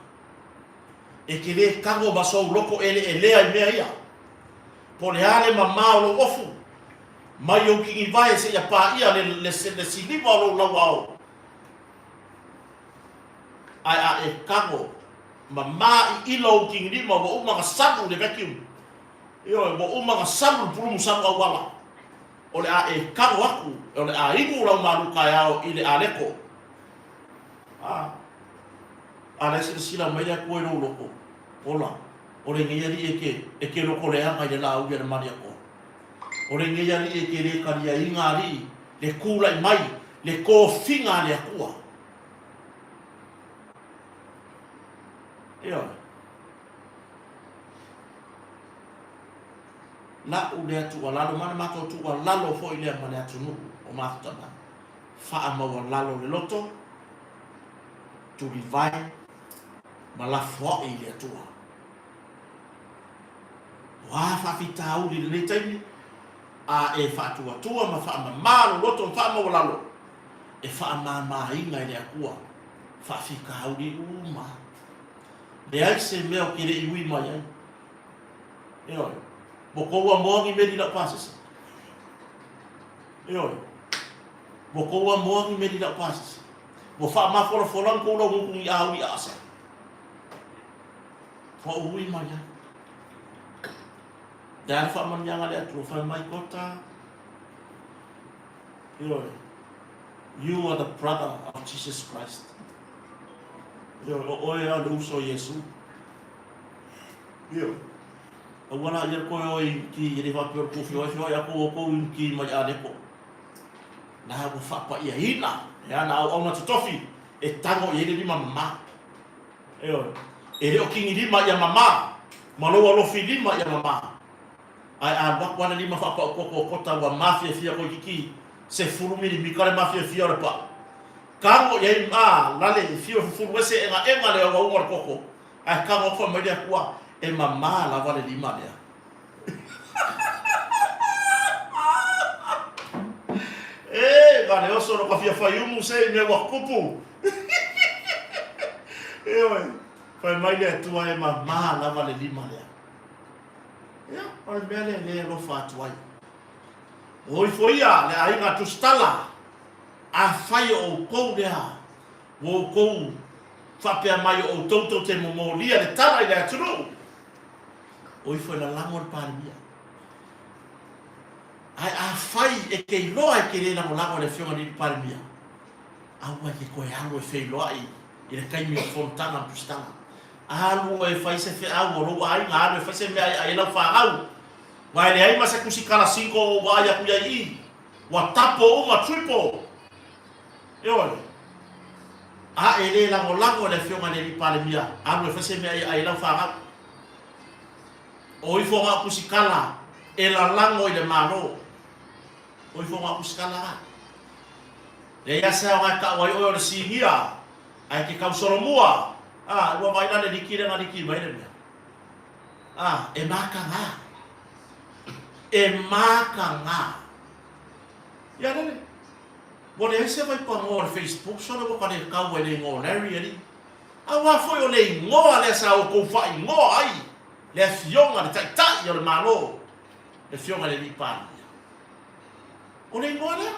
E te lē tago ma sou loko ʻeleʻelea i mea ia. Po o le a le mamā o lou ofu, mai ou kinivae seia pāʻia le, le, le siliva o lou lauao, ae a e tago mamā iʻila ou kinilima ua uma ona salu le vacuum, ioe, ua uma ona salu le pulumu salu auala, o le a e tago aku, o le a inu lau malu taeao i le aleko. A. A la e silasila mai le Atua i lou loko, ola, o lenei alii e ke, e ke loko leaga i le lāuli a le Maliakoa. O lenei alii e ke lē taliaina alii le tula'i mai le tofiga a le Atua. Ioe. La'u lea tuualalo ma le matou tuualalo foi lea ma le atunuu o Mafutamai. Faamaualalo le loto, tulivae ma lafoa'i i le Atua. O a faafitauli i lenei taimi, a e faatuatua ma faamama lou loto ma faamaualalo, e faamamaina e le Atua faafitauli uma. Leai se mea ou te le i ui mai ai. Ioe. Ua tou amoa ni meli i lau pasese. Ioe. Ua kou amoa ni meli lau pasese. Ua faamafolafola ni kou laugutu ni auli aasa. Ua ui mai ai. Le a le faamanuiaga a le Atua, fai mai Kota, ioe, you are the brother of Jesus Christ. Ioe, o oe a le uso o Iesu. Ioe. Aua la ia koe oe i ki, e le faapea o le kou feoai feoai a kou o kou i ki mai Aleko. La ua faapaiaina e ana auauna totofi e tago i ai le lima mamā. Ioe. E le o kigilima ia mamā, ma lou alofi lima ia mamā. Ae a alu aku a le lima faapau koko o kota ua mafiafia koikiki, sefulu milimita le mafiafia o le pau. Kago i ai ma lale i fio e fufulu ese egaega le auauga o le koko, ae kago aku fai mai le Akua, e mamā lava le lima lea. E, ma le oso no ka fia faiumu se i mea ua kupu. Ioe, fai mai le Atua e mamā lava le lima lea. Ia, o le mea lea lea e alofa atu ai. O ifo ia le aiga tusitala, afai o outou lea, ua outou faapea mai o outou tou te momolia le tala i le atunuu, o ifo e lalago le Palemia. Ae afai e te iloa e te le lagolago i le Afioga i le Palemia, aua e te toe alu e feiloai i le taimi o fonotaga ma tusitala. Alu oe e fai se feau o lou aiga, alu e fai se mea e ai ai lau fanau. Aua e leai ma se tusitala single o ou vaai atu i ai i i. Ua tapo uma, triple. Ioe. A e le lagolago i le Afioga i le Alii Palemia, alu e fai se mea e ai ai lau fanau. O ifo ga tusitala e lalago i le Malo. O ifo ga tusitala ga. Leai a se aoga e tau ai oe o le sinia, ae ke tau solomua, a, ua vaai la le liki lea na liki mai le mea. A, e makaga. E makaga. Ia lele. Ua leai se vaipanoa o le Facebook sole ua ka le tau ai le igoa o Larry alii. Aua foi o le igoa lea sa outou faaigoa ai le Afioga le Taitai o le Malo, le Afioga i le Alii Palemia. O le igoa lea.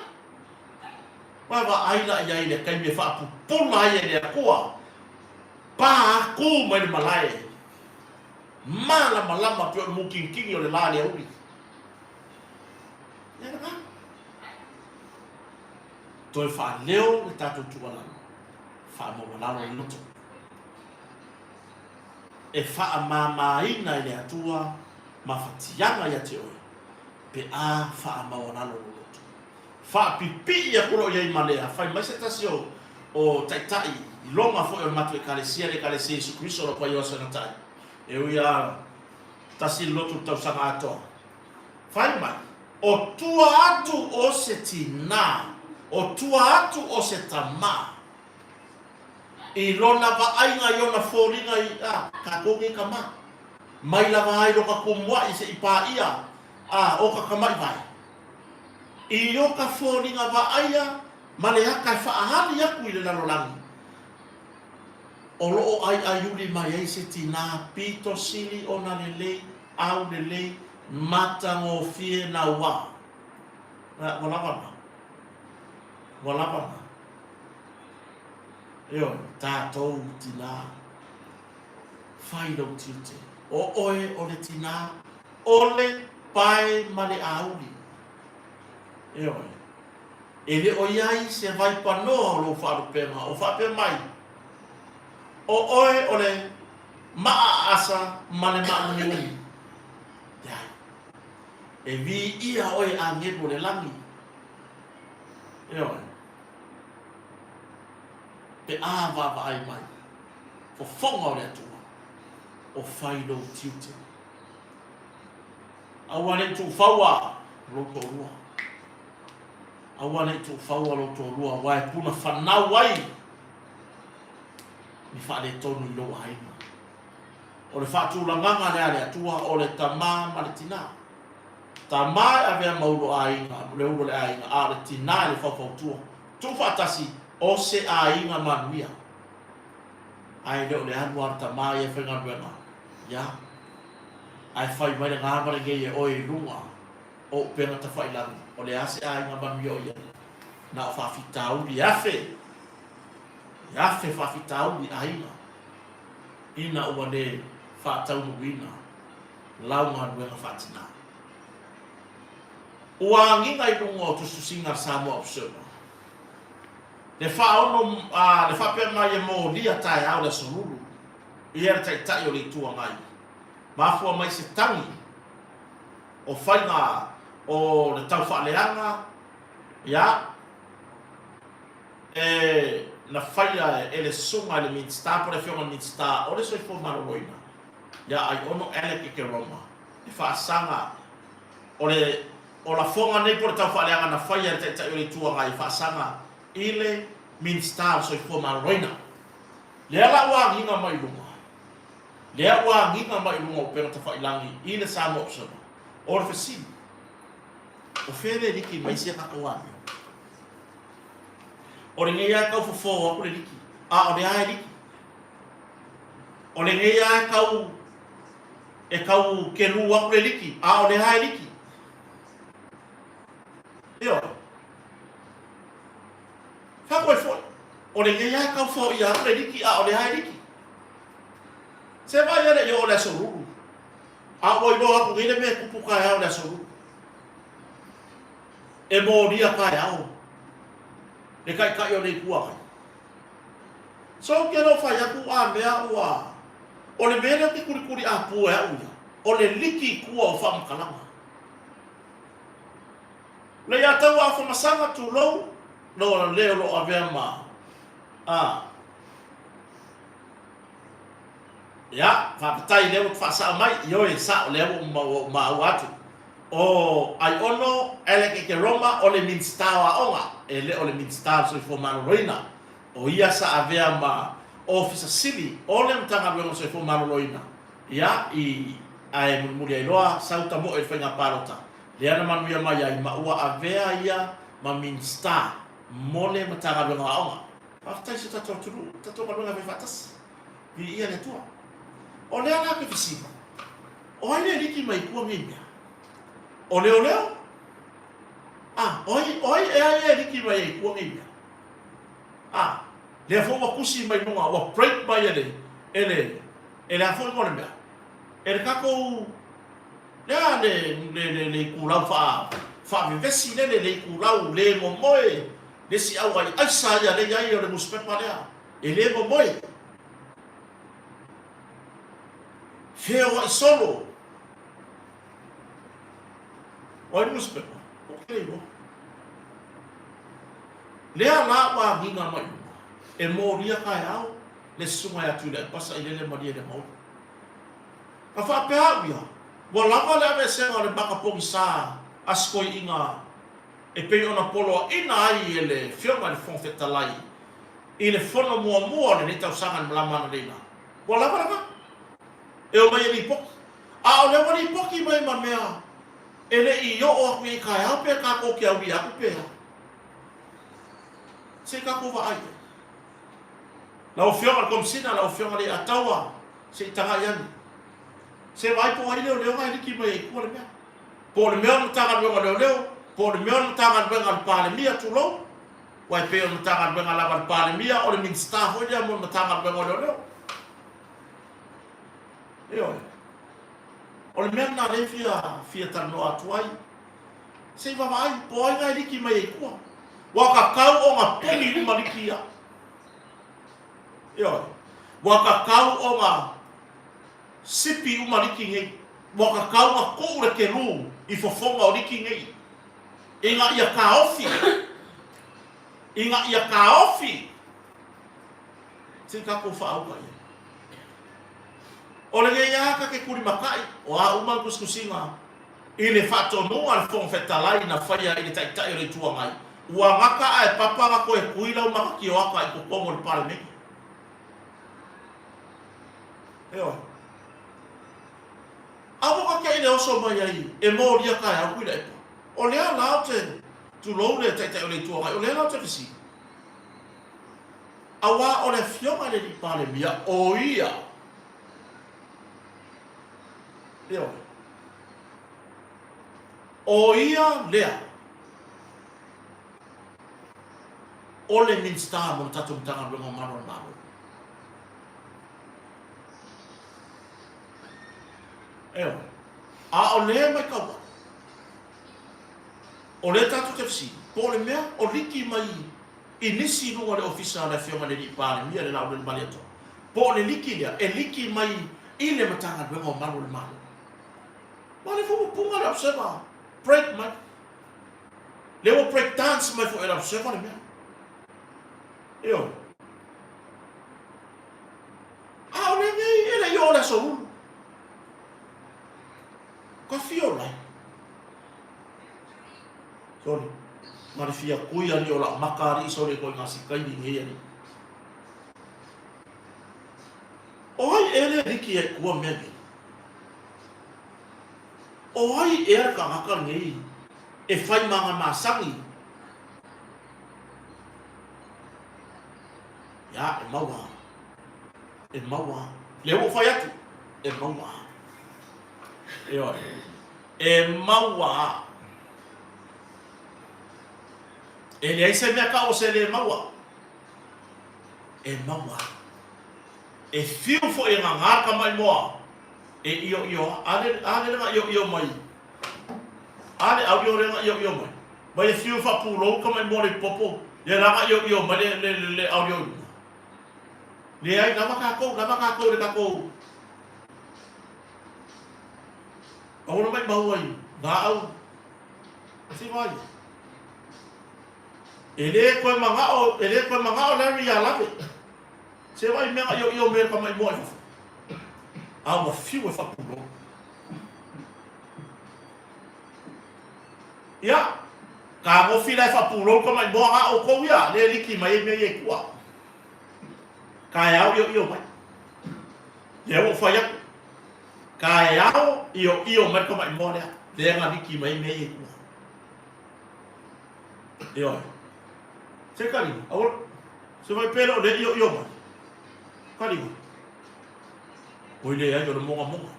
Ua vaai la i ai i le taimi e faapupula ai e le Atua, pa aku mai le malae, malamalama pei o le mutinitini o le la i le aoauli. Ia lena. Toe faaleo le tatou tuualalo, faamaualalo le loto. E faamamaina e le Atua mafatiaga ia te oe, pe a faamaualalo lou loto. Faapipii aku loa i ai ma lea, fai mai se tasi o, o taitai iloga foi o le matou Ekalesia, le Ekalesia Iesu Keriso o lo o paio aso e gatai, e ui a tasi le lotu i le tausaga atoa. Fai mai, o tua atu o se tinā, o tua atu o se tamā, I lona vaaiga i ona foliga i a tatou nei tama, mai lava ai lo ka kumuaʻi seʻi paʻia a o ka kamaʻiwae. I o ka foliga vaaia ma le aka e faahali aku i le lalolagi, o loo aiaiuli mai ai se tinā pito sili ona lelei, au lelei, matagofie nauā. Ua lava na. Ua lava na. Ioe, tatou tinā, fai lou tiute. O oe o le tinā, o le pae ma le auli. Ioe, e le o i ai se vaipanoa o lou faalupega o faapea mai, o oe o le maa aasa ma le maaumiumi. Leai. E viia oe e agelu o le lagi. Ioe. Pe a vaavaai mai, fofoga o le Atua, o fai lou tiute. Aua ne i tuufaua lou toalua. Aua ne i tuufaua lou toalua, aua e puna fanau ai ni faaletonu i lou aiga. O le faatulagaga lea a le Atua, o le tama ma le tinā. Tama e avea ma ulu aiga, le ulu o le aiga, a o le tinā e le faufautua. Tuufaatasi, o se aiga manuia. Ae le o le alu a le tama ia e faigaluega, ia, ae fai mai le gā ma le nei e oe i luga. O upega tafailagi, o le a se aiga manuia o i ai? Na o faafitauli e afe, e afe faafitauli aiga, ina ua le faataunuuina lau galuega faatina. Ua agiga i luga o tusitusiga a le Samoa Observer, le faaono, a, le faapea mai e molia taeao le Aso Lulu ia le Taitai o le Itu Agai, mafua mai se tagi o faiga o le taufaaleaga, ia, e na faia e le susuga i le Minisita po o le Afioga i le Minisita o le Soifua Maloloina, ia Aiono Alec Ekeroma, e faasaga o le o lafoga nei po o le taufaaleaga na faia e le Taitai o le Itu Agai e faasaga i le Minisita o le Soifua Maloloina. Lea la ua agiga mai luga, lea ua agiga mai luga o upega tafailagi i le Samoa Observer. O le fesili, o fea le liki mai sia tatou amio? O lenei lava e tau fofo atu le liki, a o lea lava e liki. O lenei lava e tau e tau kelu atu le liki, a o lea lava e liki. Ioe. Faamoe foi, o lenei lava e tau foia atu le liki, a o lea lava e liki. Se vaai e le i oo le Aso Lulu, a ua iloa atu nei le mea e tupu taeao i le Aso Lulu. E molia taeao le Taitai o le Itu Agai. So ou te le o fai atu a mea ua, o le mea lea ou te kulikuli apu e au ia, o le liki i tua o faamatalaga. Le ia tau a famasaga tulou lo le o lo o avea ma a Ia, faafetai lea ua faasao mai, ioe, sao lea ua ou maua atu. O Aiono Alec Ekeroma o le Minisita o Aoga, e le o le Minisita o le Soifua Maloloina. O ia sa avea ma Ofisa Sili o le Matagaluega o le Soifua Maloloina, ia, i, ae mulimuli ai loa sau tamoe i le faiga palota, lea na manuia mai ai ma ua avea ia ma Minisita mo le Matagaluega o Aoga. Faafetai i si o tatou atunuu, tatou galuega e fai faatasi. Viia le Atua. O lea la ke fesili, o ai le liki mai i tua nei mea? O leoleo? A, o ai, o ai e ai e liki mai ai i tua nei mea? A, lea foi ua tusi mai luga, ua break mai e le, e le, e le a foi mo le mea? E le tatou, lea le, le, le, le itulau faa, faavevesi lele, le itulau le momoe, le isi au ai aisa ia le iai o le newspaper lea. E le momoe. Feoai solo. O ai le nusipepa? Ou te le iloa. Lea la ua agiga mai luga, e molia taeao le susuga ia Tuilaepa sailele malie le mauli. Na faapea au ia, ua lava le aveesega o le maka pogisa a si toeaina e pei ona poloaina ai e le Afioga i le Fofoga Fetalai i le fono muamua o lenei tausaga i le malama analeila, ua lava lena e omai e lipoti. A o lea ua lipoti mai ma mea e le i oo atu i ai taeao pe tatou te aulia atu pe a. Se i tatou vaai i ai. Lau Afioga i le Komesina, lau Afioga i le Ataua, se i tagai ane. Se vaai po o ai leoleo na e liki mai ai i tua le mea. Po o le mea o le Matagaluega o Leoleo, po o le mea o le Matagaluega a le Palemia, tulou. Aua e pei o le Matagaluega lava a le Palemia, o le Minisita foi lea mo le Matagaluega o Leoleo. Ioe. O le mea lena lea e fia, fia talanoa atu ai. Se i vaavaai, po o ai na e liki mai ai i tua. Ua tatau ona puni uma liki ia. Ioe. Ua tatau ona sipi uma liki nei. Ua tatau ona tuu le kelu i fofoga o liki nei. Ina ia taofi, ina ia taofi, se i tatou faauka i ai. O lenei lava ta te tulimatai, o a uma ni tusitusiga i le faatonuga a le Fofoga Fetalai na faia i le Taitai o le Itu Agai, ua gata ae papa na toe tui lau matatioata i totonu o le Palemene. Ioe. Aua ka te i le oso mai ai e molia taeao Tuilaepa. O lea la ou te, tulou le Taitai o le Itu Agai, o lea la ou te fesili. Aua o le Afioga i le Alii Palemia, o ia, ioe, O ia lea o le Minisita mo le tatou Matagaluega o Malu a le Malo. Ioe. A o lea e matau atu, o lea tatou te fesili, po o le mea o liki mai i nisi i luga o le ofisa o le Afioga i le Alii Palemia, le Laulelmalietoa, po o le liki lea e liki mai i le Matagaluega o Malu o le Malo. Ma o lea foi ua puga le Observer break mai. Lea ua break dance mai foi e le Observer le mea. Ioe. A o lenei e le i oo le aso ulu. Ka fio lai. Sorry. Ma le fia kui ali o la maka ali sore ko nga sikai ni ngei ali. O ai e le riki e kua mea nei. O ai e le kangaka nei e whai mā ngā māsangi. Ia, e maua. E maua. Lea ua ou fai atu, e maua. Ioe. E maua. E leai se mea kau o se le maua. E maua. E fiu foi e ngā ka mai moa. E io io, a le, a le nga io io mai. A le au io le nga io io mai. Mai e fiu fa pulou ka mai moa le popo. Le la nga io io mai le, le, le, le au io. Leai, lava tatou, lava tatou i le tatou Aua le maimau ai laau se vai. E le koe manao, e le koe manao Larry ia lawe. Se vai mea io io me ka maimoa i fafo. A ua fiu e whapulou. Ia, ka ngofi la e whapulou ka maimoa ngā o kou ia, le liki mai e mea ia i kua. Kaeao ioio mai. Lea ua ou fai atu. Kaeao ioio mai le tamaimoa lea. Lea na liki mai ai mea ia i tua. Ioe. Se kalima, aua, se vai pele o le ioio mai. Kalima. Oi leai, o le mogamoga.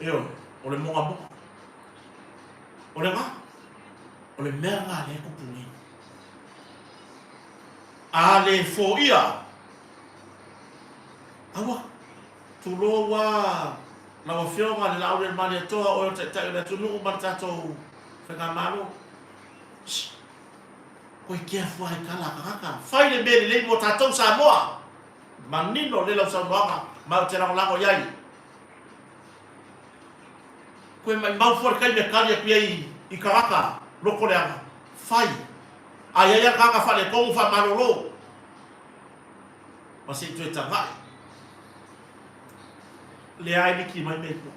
Ioe, o le mogamoga. O le ngā, o le mea ngā lea kupu nei. A le foia. Aua. Tulou a lau Afioga le Laaulialemalietoa, oe o le Taitai o le atunuu ma le tatou Faigamalo. Shh. Koe careful ai kala kakaka. Fai le mea lelei mo tatou Samoa. Manino le lau saunoaga ma ou te lagolago i ai. Koe maimau fua le taimi e kali atu ai i kakaka loko leaga. Fai. A i ai a kaka faaletonu faamalolo ma se i toe tagai. Leai liki mai mea i tua.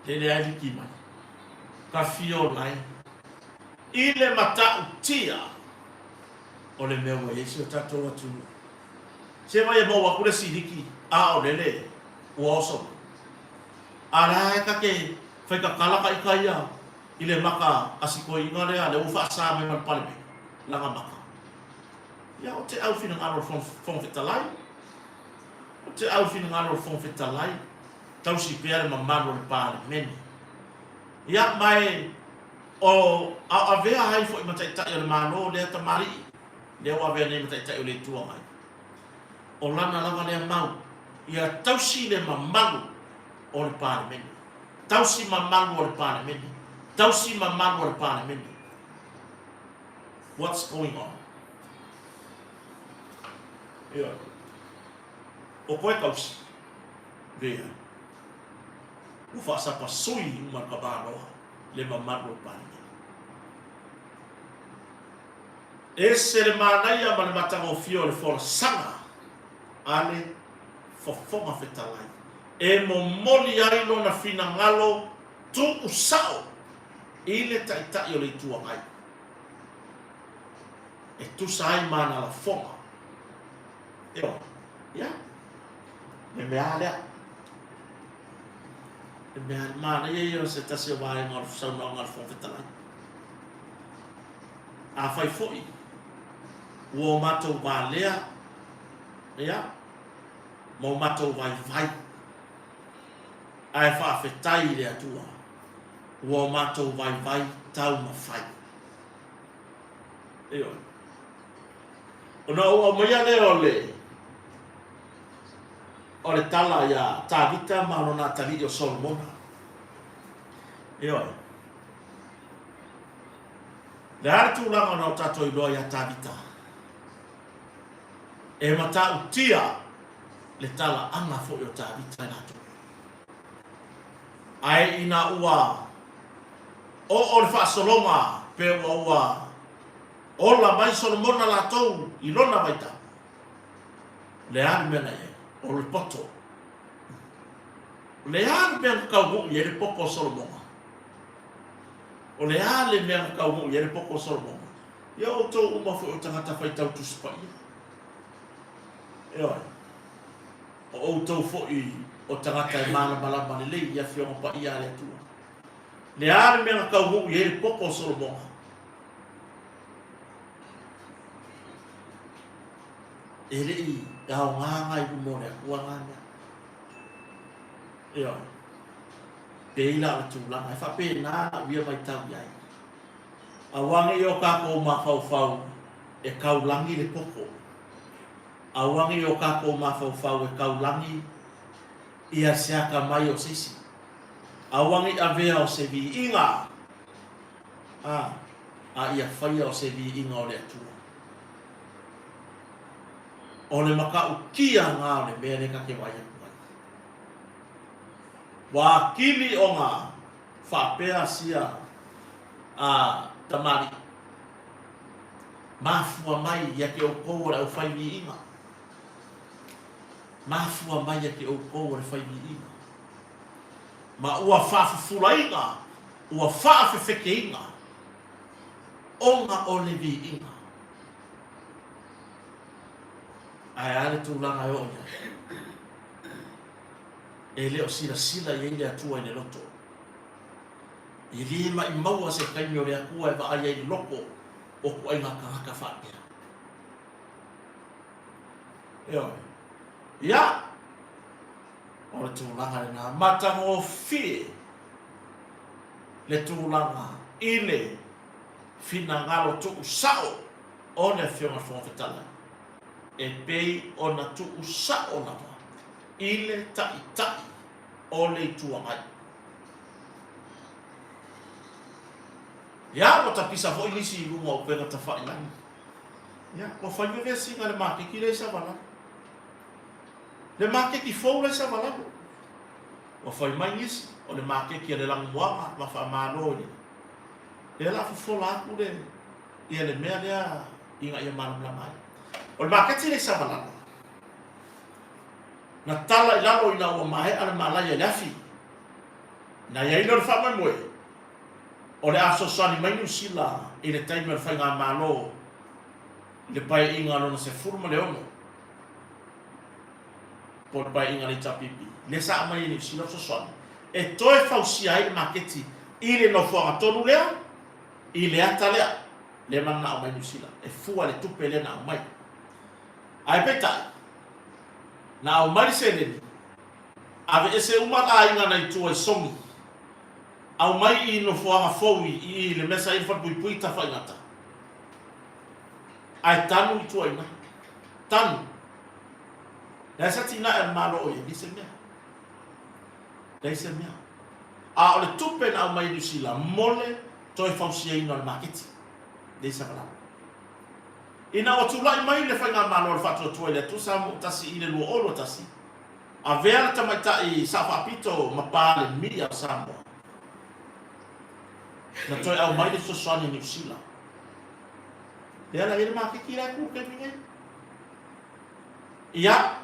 Le leai liki mai. Ka fio lai. I le matautia o le mea ua i ai si o tatou atunuu. Se vai e maua atu le siliki, a o lele ua oso mai. A la e ka te whaikakala ka ika ia i le maka a si toeaina lea, lea ua faasa mai ma le Palemene, lana maka. Ia, o te au finagalo o le Fofoga Fetalai, o te au finagalo o le Fofoga Fetalai, tausi pea le mamalu o le Palemene. Ia, ma e, o, a o avea ai foi ma Taitai o le Malo lea tamalii, lea ua avea nei ma Taitai o le Itu Agai. O lana lava lea mau, ia tausi le mamalu o le Palemene. Tausi mamalu o le Palemene. Tausi mamalu o le Palemene. What's going on? Ioe. O koe tausi. Leai. Ua faasapasui uma le Kamaloa le mamalu o le Palemene. Ese le manaia ma le matagofie o le folasaga a le Fofoga Fetalai e momoli ai lona finagalo tuusao i le Taitai o le Itu Agai e tusa ai ma ana lafoga. Ioe, ia, le mea lava lea. Le mea manaia ia o se tasi o vaega o le saunoaga a le Fofoga Fetalai. Afai foi ua o matou valea, ia, ma o matou vaivai, ae faafetai i le Atua. Ua o matou vaivai taumafai. Ioe. Ona ou aumaia lea o le o le tala iā Tavita ma lona atalii o Solomona. Ioe. Le a le tulaga ona o tatou iloa iā Tavita? E matautia le talaaga foi o Tavita i latou. Ae ina ua oo le faasologa pe ua ua ola mai Solomona latou i lona vaitau, o le a le mea na i ai? O le poto. O le a le mea na taunuu i ai le poto o Solomona? O le a le mea na taunuu i ai le poto o Solomona? Ia outou uma foi o tagata faitau Tusi Paia. Ioe. O outou foi o tagata e malamalama lelei i Afioga Paia a le Atua. Le a le mea na taunuu i ai le poto o Solomona? E le i aoga nga i luma o le Atua nga mea. Ioe. Pei la o le tulaga e faapena lau ia matau i ai. Aua ne i o tatou mafaufau e taulagi le poto. Aua ne i o tatou mafaufau e taulagi ia se atamai o se isi. Aua ne i avea o se viiga, a, a ia faia o se viiga o le Atua. O le matautia lena o le mea lea ta te vaai atu ai. Ua atili ona faapea sia a tamalii, Mafua mai ia te outou o le aufai viiga. Mafua mai ia te outou o le fai viiga. Ma ua faafufulaina, ua faafefekeina ona o le viiga. Ae a le tulaga e oo i ai? E le o silasila i ai le Atua i le loto. E le maʻimaua se taimi o le Atua e vaai ai i le loko o ituaiga tagata faapea. Ioe. Ia, o le tulaga lena matagofie le tulaga i le finagalo tuusao o le Afioga i le Fofoga Fetalai, e pei ona tuusao lava i le Taitai o le Itu Agai. Ia, ua tapisa foi nisi i luga o upega tafailagi. Ia, ua fai vevesiga i le maketi lea i Savalalo. Le maketi fou la i Savalalo. Ua fai mai nisi, o le maketi a le Lanumoana ma Faamalo i le... Lea la fofola atu le, ia le mea lea ina ia malamalama ai. O le maketi lea i Savalalo, na tala i lalo ina ua maea le malaia i le afi. Na i ai lea o le faamoemoe, o le a fesoasoani mai Niu Sila i le taimi o le faigamalo i le Paeaiga lona 16, po o le Paeaiga a le HRPP, lea sa aumai e Niu Sila fesoasoani e toe fausia ai le maketi i le nofoaga tonu lea, i le ata lea, lea mananao mai Niu Sila e fua le tupe lea na aumai. Ae peitai, na aumai le seleni, aveese uma aiga na i tua i Sogi, aumai i nofoaga fou i i le mea sa i ai le falepuipui i Tafaigata, ae tanu i tua i ina. Tanu. Leai se atinae a le Malo o i ai, leai se mea. Leai se mea. A o le tupe na aumai e Niu Sila mo le toe fausiaina o le maketi, leai se avalao. Ina ua tulai mai le Faigamalo a le Faatuatua i le Atua Samoa 1 i le 2021, avea le tamaitai Sao Faapito ma Palemia o Samoa, na toe aumai le fesoasoani a Niu Sila. Lea la e i ai le maketi la e tu i le taimi nei. Ia,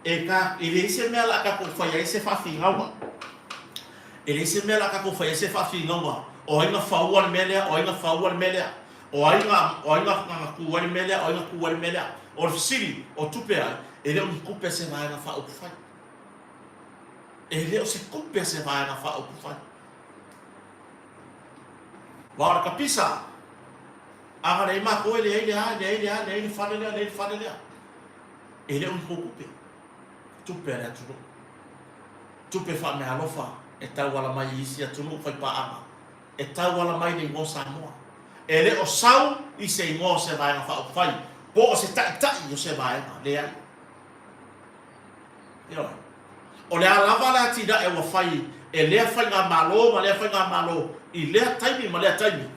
e ka, e leai se mea la a tatou fai ai se faafinauga. E leai se mea la a tatou fai ai se faafinauga, o ai na faua le mea lea, o ai na faua le mea lea. O ai na, o ai na, na tu ai le mea lea, o ai na tu ai le mea lea. O le fesili, o tupe a ai? E le o ni tupe a se Vaega Faaupufai. E le o se tupe a se Vaega Faaupufai. Aua o le kapisa, a na leai matou e leai le a, leai le a, leai le fale lea, leai le fale lea. E le o ni tou tupe. Tupe a le atunuu. Tupe faameaalofa e tauala mai i isi atunuu faipaaga. E tauala mai le igoa o Samoa. E le o sau i se igoa o se Vaega Faaupufai po o se taitai o se vaega. Leai. Ioe. O le a lava le atinae ua fai e lea faigamalo ma lea faigamalo i lea taimi ma lea taimi,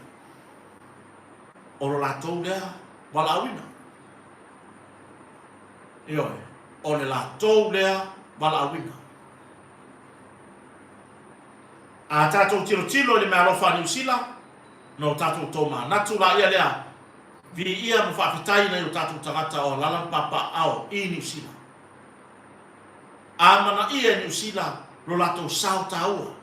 o lo latou lea valaauina. Ioe, o le latou lea valaauina. A tatou tilotilo i le meaalofa a Niu Sila, no tatou tomanatu laia lea, viia ma faafetai i nai o tatou tagata o alala ma papaaao i Niu Sila. Amanaia e Niu Sila lo latou sao taua,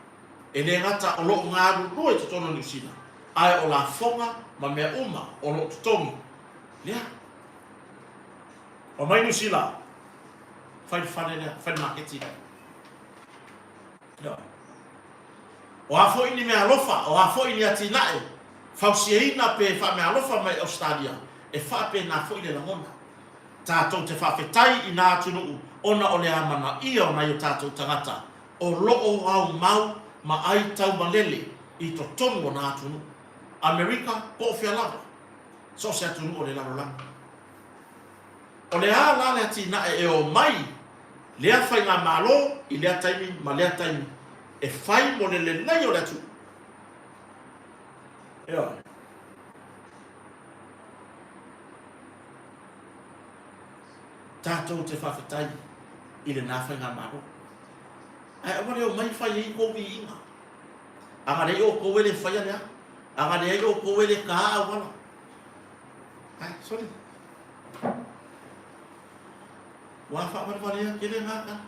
e le gata o lo o galulue i totonu o Niu Sila, ae o lafoga ma mea uma o lo o totogi lea. Omai Niu Sila, fai le fale lea, fai le maketi lea. Ioe. O a foi ni meaalofa, o a foi ni atinae fausiaina pe faameaalofa mai Ausetalia, e faapena foi le lagona. Tatou te faafetai i nā atunuu ona o le amanaia o nai o tatou tagata o lo o aumau ma ai taumalele i totonu o nā atunuu. Amerika po o fea lava, so o se atunuu o le lalolagi. O le a la le atinae e omai lea faigamalo i lea taimi ma lea taimi e fai mo le lelei o le atunuu? Ioe. Tatou te faafetai i lena faigamalo. Ae aua le omai fai ai kou viiga. A na leai outou e le faia lea. A na leai outou e le taā auala. Ae, sole. Ua faavalevalea tele na tala.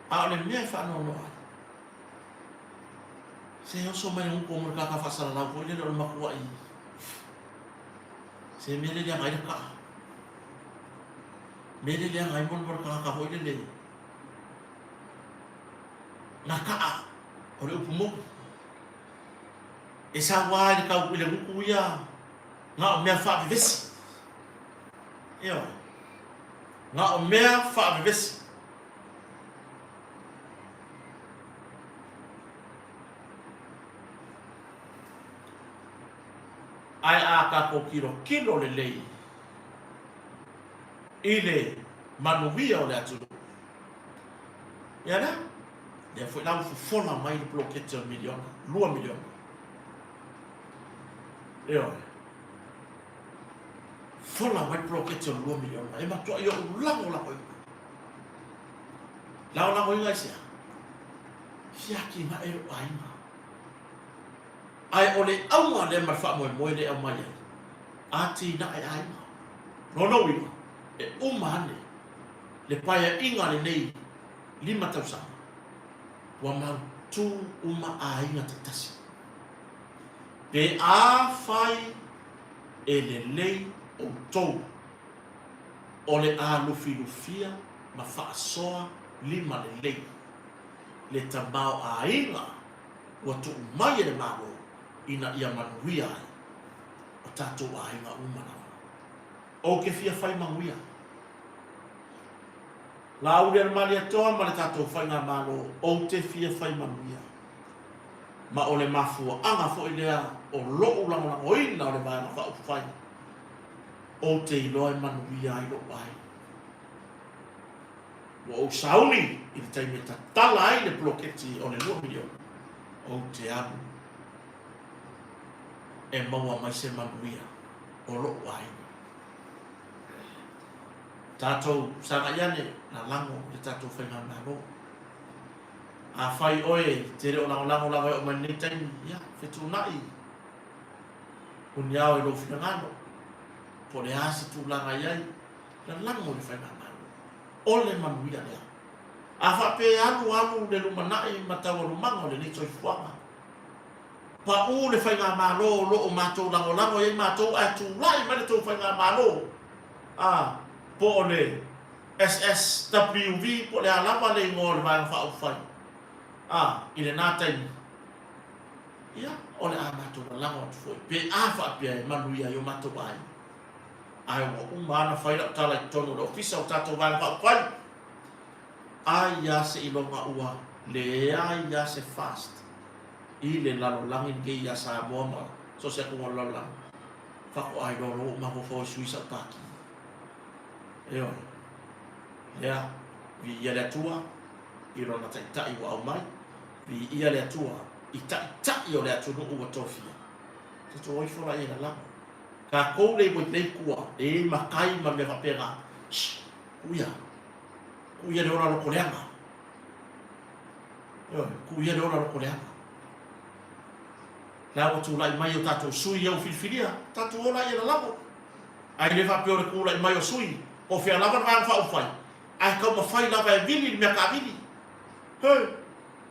A o le mea e faanoanoa ai, se oso mai le gutu mo le kaka faasalalau foi lele o le matua'i. Se mea le leaga ai le kaa. Mea le leaga ai mo le tagata foi lele. Na kaa o le upu moni. E saua ai le tau i le gutu ia na o mea faavevesi. Ioe. Na o mea faavevesi. Ae a tatou tilotilo lelei i le manuia o le atunuu, ia lea, lea foi la ua fofola mai le poloketi o le miliona, $2 miliona. Ioe. Fola mai le poloketi o le $2 miliona, e matuai ou lagolagoina. Lagolagoina aisea? Fia atinae lou aiga. Ae o le auga lea ma le faamoemoe lea e aumai ai, atinae aiga. Lona uiga, e uma ane le paeaiga lenei 5 tausaga, ua mautū uma aiga taitasi. Pe afai e lelei outou, o le a lufilufia ma faasoa lima lelei le tamaoaiga ua tuu mai e le Malo ina ia manuia ai o tatou aiga uma lava. Ou te fia fai manuia. Laauli a le Malietoa ma le tatou Faigamalo, ou te fia fai manuia. Ma o le mafuaaga foi lea o lo'u lagolagoina o le Vaega Faaupufai, ou te iloa e manuia ai lo'u aiga. Ua ou sauni i le taimi e tatala ai le poloketi o le $2 miliona, ou te alu e maua mai se manuia o lo'u aiga. Tatou sagai ane lalago i le tatou Faigamalo. Afai oe e te le o lagolago lava e oo mai lenei taimi, ia, fetuunai muniao i lou finagalo, po o le a se tulaga i ai, lalago i le Faigamalo. O le manuia lea. A faapea e alu alu le lumanai ma taualumaga o lenei soifuaga, pau le Faigamalo o lo o matou lagolago i ai matou ae tulai mai le tou Faigamalo, a, po o le SSWV po o le a lava le igoa o le Vaega Faaupufai, a, i lena taimi, ia, o le a matou lalago atu foi pe a faapea e manuia ai o matou aiga. Ae ua uma lava ona fai lau tala i totonu o le ofisa o tatou Vaega Faaupufai, ai lava seiloga ua leai lava se fast. i le lalolagi lenei ia Samoa ma so o se atunuu o le lalolagi, faatoa iloa loa ua ou mafaufau e sui sau pati. Ioe. Lea, viia le Atua i Lona Taitai ua aumai, viia le Atua i Taitai o le atunuu ua tofia. Tatou o ifo laia i lalago. Tatou le i nei tua, e i ai matai ma mea faapena. Shh, tuu ia. Tuu ia le ola loko leaga. Ioe, tuu ia le ola loko leaga. La ua tulai mai o tatou sui ia ua filifilia, tatou o laia i lalago. Ae le faapea o le tulai mai o sui, po o fea lava le Vaega Faaupufai, ae taumafai lava e vili le mea taavili. He,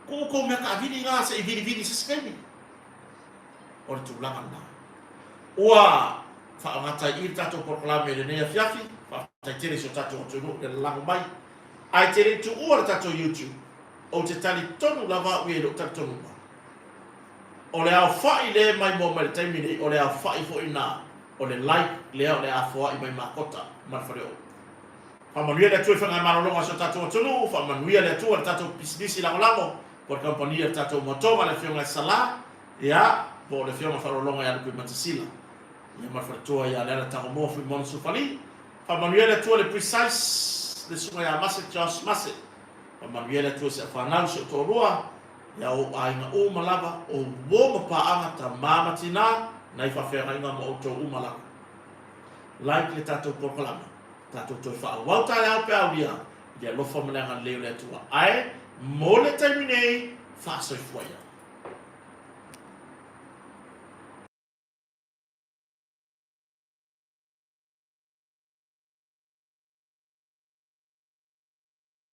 tuu tou mea taavili na se i vilivili i se isi taimi. O le tulaga lena. Ua faagata i i le tatou polokalame i lenei afiafi. Faafetai tele i si o tatou atunuu i le lalago mai. Ae te le i tuua le tatou YouTube, ou te talitonu lava au ia i lou talitonuga, o le aofai lea e maimoa mai i le taimi nei, o le aofai foi lena o le like lea o le a foai mai Makota ma le faleoo. Faamanuia le Atua i faigamalologa a si o tatou atunuu, faamanuia le Atua i le tatou pisinisi lagolago, po o le kamupani a le tatou Motoga, le Afioga ia Sala, ia, po o le Afioga Faaaloaloga ia Lupuimatasila, ia ma le faletua ia Leala Tagomoa Fuimono Sufali. Faamanuia le Atua i le Precise, le Susuga ia Mase Josh Mase. Faamanuia le Atua i si au fanau, si ou toalua, ia ou aiga uma lava, o uo ma paaga, tama ma tina, nai faafeagaiga ma outou uma lava. Like le tatou polokalame. Tatou toe faaauau taeao pe a aulia i le alofa ma le agalelei o le Atua. Ae mo le taimi nei, faasoifua ia.